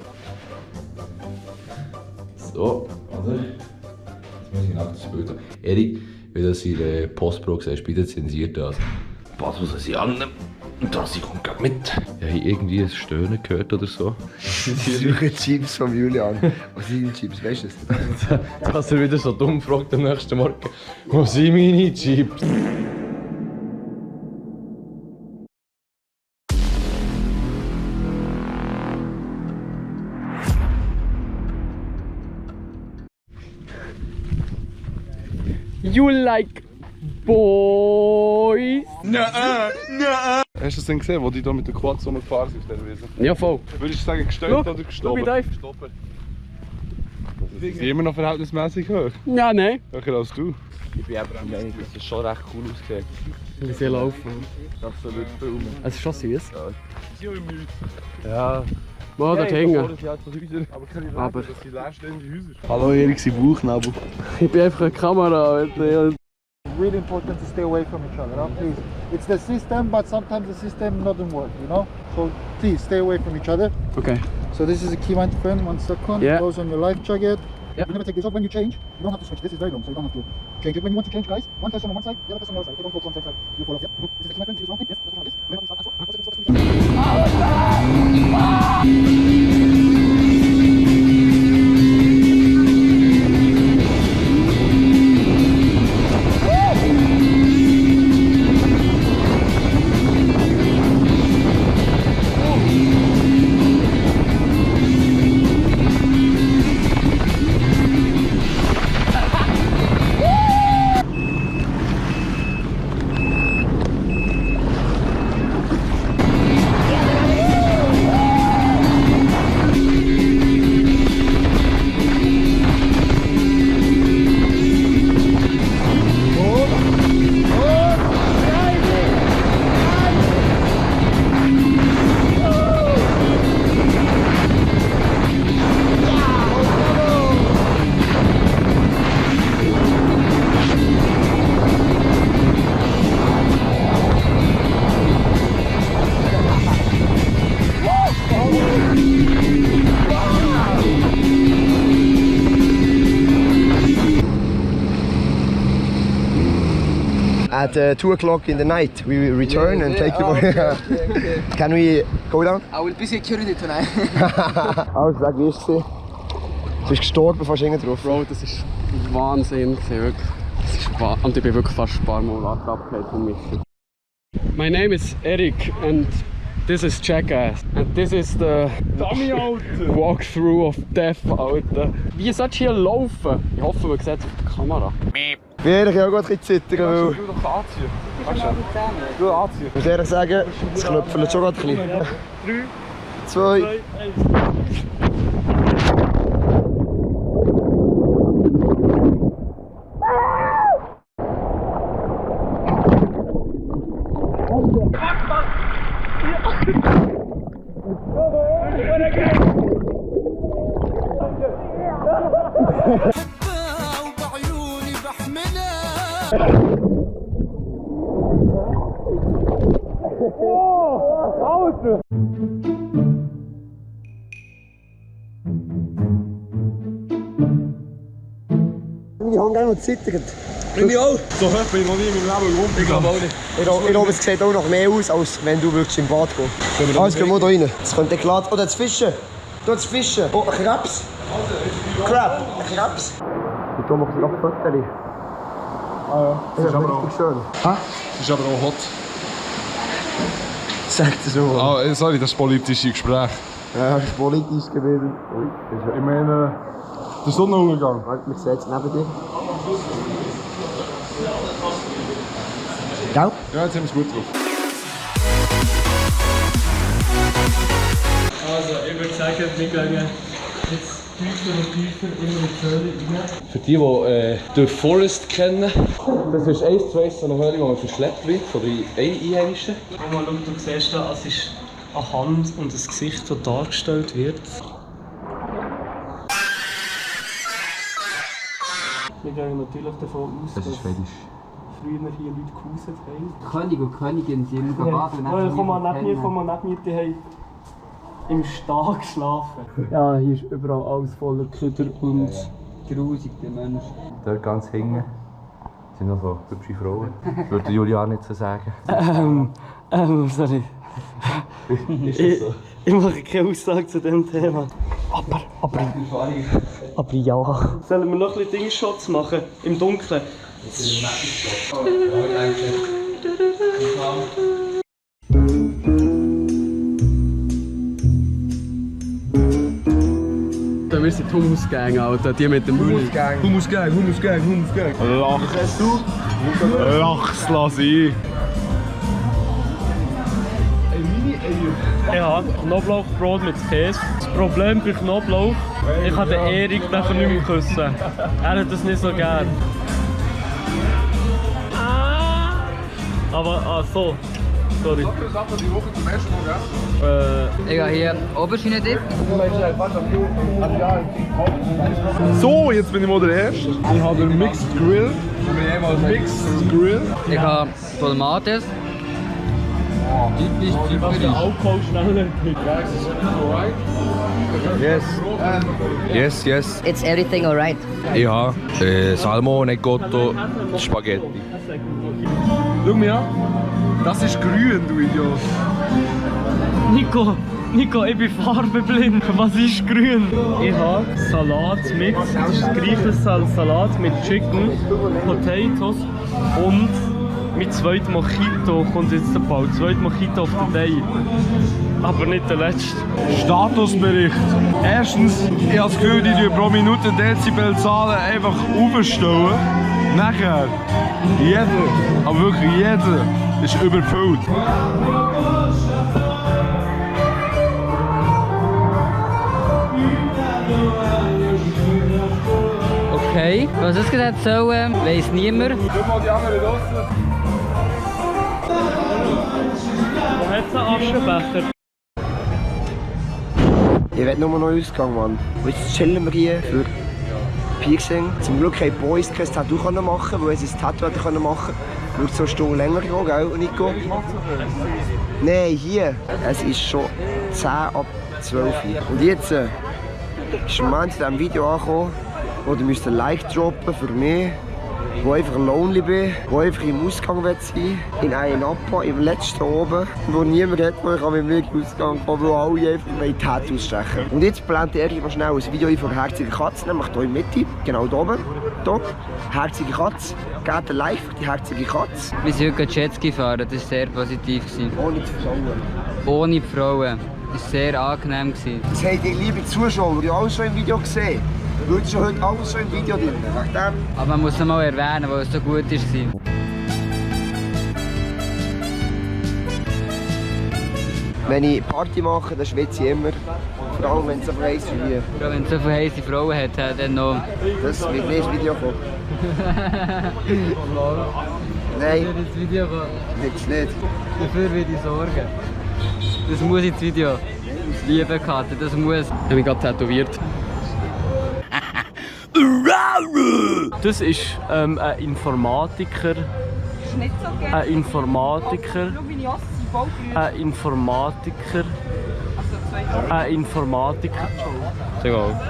So, oder? Jetzt muss ich noch das Bild haben. Erik, wie du das in der Postpro siehst, bitte zensiert das. Was muss ich annehmen? Und das kommt gerade mit. Ja, ich habe irgendwie ein Stöhnen gehört oder so. Ich suche Chips von Julian. Was sind die Chips, weißt du das? Dass er wieder so dumm fragt am nächsten Morgen. Wo sind meine Chips? You like boys? Nein. Hast du das denn gesehen, wo die da mit der Quad so gefahren sind auf dieser Wiese? Ja, voll. Würdest du sagen, gestellt Schau, oder schau, gestorben? wie tief. Das ist immer noch verhältnismäßig hoch. Ja, nein. Höher als du. Ich bin aber der Meinung, dass das schon recht cool aussieht. Wie sie laufen. Absolut filmen. Es ist schon süß. Sie sind müde. Ja. Mal dort hängen. Aber keine Ahnung, Aber- das sind leerstehende Häuser. Hallo Erik, sein Bauchnabel. Ich bin einfach eine Kamera. Alter. Really important to stay away from each other, huh? Please. It's the system, but sometimes the system doesn't work, you know? So please stay away from each other. Okay. So this is a key mind friend, 1 second. Yeah. Goes on your life jacket. Yeah. You never take this off when you change. You don't have to switch. This is very long, so you don't have to change it. When you want to change, guys, one person on one side, the other person on the other side. They don't go to one side. You fall off. Yeah. This is the key mind friend. This is one thing. Yes. This is one this. Remember this. at 2 o'clock in the night. We will return and take you. Okay. Can we go down? I will be security tonight. Also, sag, wie ist es? Du bist gestorben, fast hinten drauf. Bro, das ist Wahnsinn, wirklich. Das ist und ich bin wirklich fast ein paar Mal abgehört von mich. My name is Eric and this is Jackass. And this is the walkthrough of death, Alter. Wie sollst du hier laufen? Ich hoffe, man sieht es auf der Kamera. Ich bin ehrlich auch gerade ein bisschen zittern, weil... Du doch anziehen. Du anziehen. Ich muss ehrlich sagen, das knöpfelt schon gerade ein bisschen. 3, 2, 1. وبعيوني بحملها Meine Hand noch zittert. Bin ich auch? So hoch bin ich noch nie in meinem Leben rum. Ich glaube auch nicht. Ich glaube, es sieht auch noch mehr aus, als wenn du wirklich im Bad gehst. Alles gehen wir da rein. Das könnte glatt. Oh, das Fischen. Da das Fischen. Oh, ein Krebs. Crab. Ein Krebs. Und da macht es gerade Fotos. Ah ja. Das ist aber richtig schön. Das ist aber auch hot. Sag das so. Ah, sorry, das ist politische Gespräch. Ja, das ist politisch gewesen. Ich meine, der Sonnenuntergang. Warte, man sieht es neben dir. Gell? Ja, jetzt haben wir es gut drauf. Also, ich würde sagen, wir gehen jetzt tiefer und tiefer in die Höhle rein. Für die, die The Forest kennen, das ist 1 zu 1 so eine Höhle, die man verschleppt wird von den Einheimischen. Schau mal, du siehst da, es ist eine Hand und ein Gesicht, das dargestellt wird. Wir gehen natürlich davon aus, dass früher hier Leute gehauset haben. König und Königin sind im Bad. Komm mal neben mir, die haben im Stall geschlafen. Ja, hier ist überall alles voller Köder und grusig, die Menschen. Dort ganz hinten sind noch so hübsche Frauen. Würde Julian nicht so sagen. Sorry. Ist das so? Ich mache keine Aussage zu diesem Thema. Aber ja. Sollen wir noch ein bisschen Dingshots machen? Im Dunkeln? Wir sind die Hummusgang, Alter. Die mit dem Mülli. Hummusgang. Lachs. Was hast du? Lachs, lass ich. Ich habe Knoblauchbrot mit Käse. Das Problem bei Knoblauch, ich kann den Erik nachher nicht mehr küssen. Er hat das nicht so gern. Aber, so. Sorry. Ich gehe hier Aubergine-Dip. So, jetzt bin ich mal der Erste. Ich habe den Mixed Grill. Ich habe Tomates. Typisch Zypern. Alkohol schneller. Yes. It's everything alright. Ich habe Salmone, Cotto, Spaghetti. Schau mich an. Das ist grün, du Idiot. Nico, ich bin farbenblind. Was ist grün? Ich habe Salatmix. Das ist griechisches Salat mit Chicken, Potatoes und mit zweitem Mojito kommt jetzt der Ball. Zweit Mojito auf den Day. Aber nicht der letzte. Statusbericht. Erstens, ich habe das Gefühl, die pro Minute Dezibelzahlen einfach aufstellen. Nachher, jeder, aber wirklich jeder, ist überfüllt. Okay, was es gesagt soll, weiss niemand. Schau mal die anderen draussen. Wo hat es einen Aschenbecher? Ich will nur noch einen Ausgang, Mann. Und jetzt chillen wir hier für Piercing. Zum Glück haben die Boys kein Tattoo machen, weil sie ein Tattoo hätten machen können. Würde so eine Stunde länger gehen, gell, Nico? Nein, hier. Es ist schon 10 ab 12 Uhr. Und jetzt ist der Moment in diesem Video angekommen, wo ihr müsst ein Like droppen für mich wo einfach lonely bin, wo einfach im Ausgang sein will, in Ayia Napa, im letzten oben, wo niemand hat, wo ich mit mir in den Ausgang komme, wo alle einfach Tattoos stechen. Und jetzt plant ich mal schnell ein Video ein von herzigen Katzen, nämlich hier in der Mitte, genau hier oben. Hier, herzige Katze, geht live für die herzige Katze. Wir sind heute Jetski fahren, das war sehr positiv. Ohne die Frauen. Ohne die Frauen. Das war sehr angenehm. Das habt ihr, liebe Zuschauer, ja alles schon im Video gesehen. Du hast schon heute alles schon im Video drin. Aber man muss es mal erwähnen, weil es so gut war. Wenn ich Party mache, dann schwitze ich immer. Vor allem, wenn es so heiß wie hier. Ja, wenn es so viele heiße Frauen hat, dann noch. Das wird nicht ins Video kommen. Nein. Das wird ins Video kommen. Jetzt nicht. Dafür würde ich sorgen. Das muss ins Video. Liebe Karte, das muss. Ich habe mich gerade tätowiert. Das ist ein Informatiker. Ein Informatiker. Ein Informatiker. Ein Informatiker. Egal.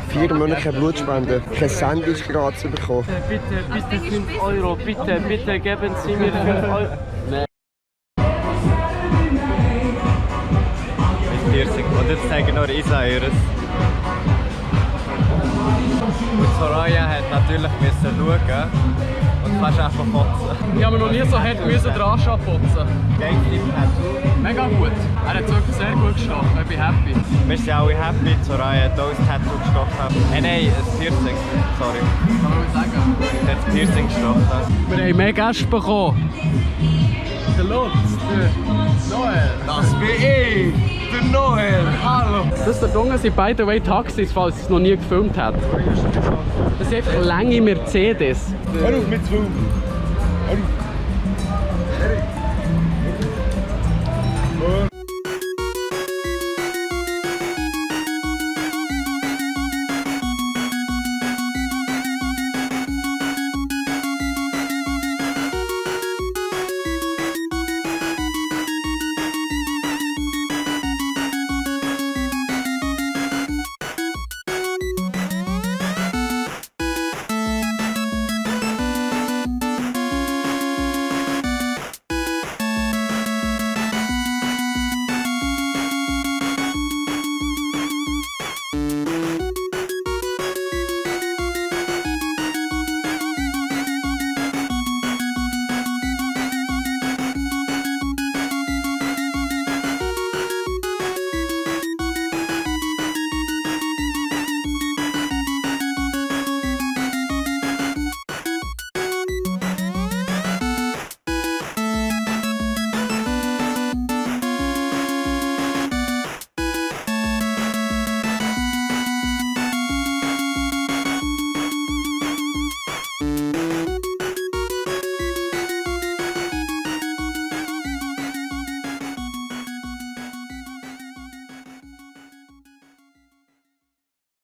4 Monate keine Blutspende. Kein Sandwich gerade zu bekommen. Bitte 5 Euro. Bitte geben Sie mir 5 Euro. Nein. Piercing. Und jetzt zeigen nur Isa ihres. Und Soraya hat natürlich schauen und fast einfach kotzen. Ich habe noch nie so hart dran putzen. Mega gut. Er hat es wirklich sehr gut gestochen. Ich bin happy. Wir sind alle happy. Soraya hat auch ein Tattoo gestochen. Nein, ein Piercing. Sorry. Kann man sagen? Sie hat ein Piercing gestochen. Wir haben mehr Gäste bekommen. Der Lutz, der Noel. Das bin ich, der Noel. Hallo. Das da unten sind by the way Taxis, falls es noch nie gefilmt hat. Das sind einfach lange Mercedes. Hör auf mit zu. Hör auf.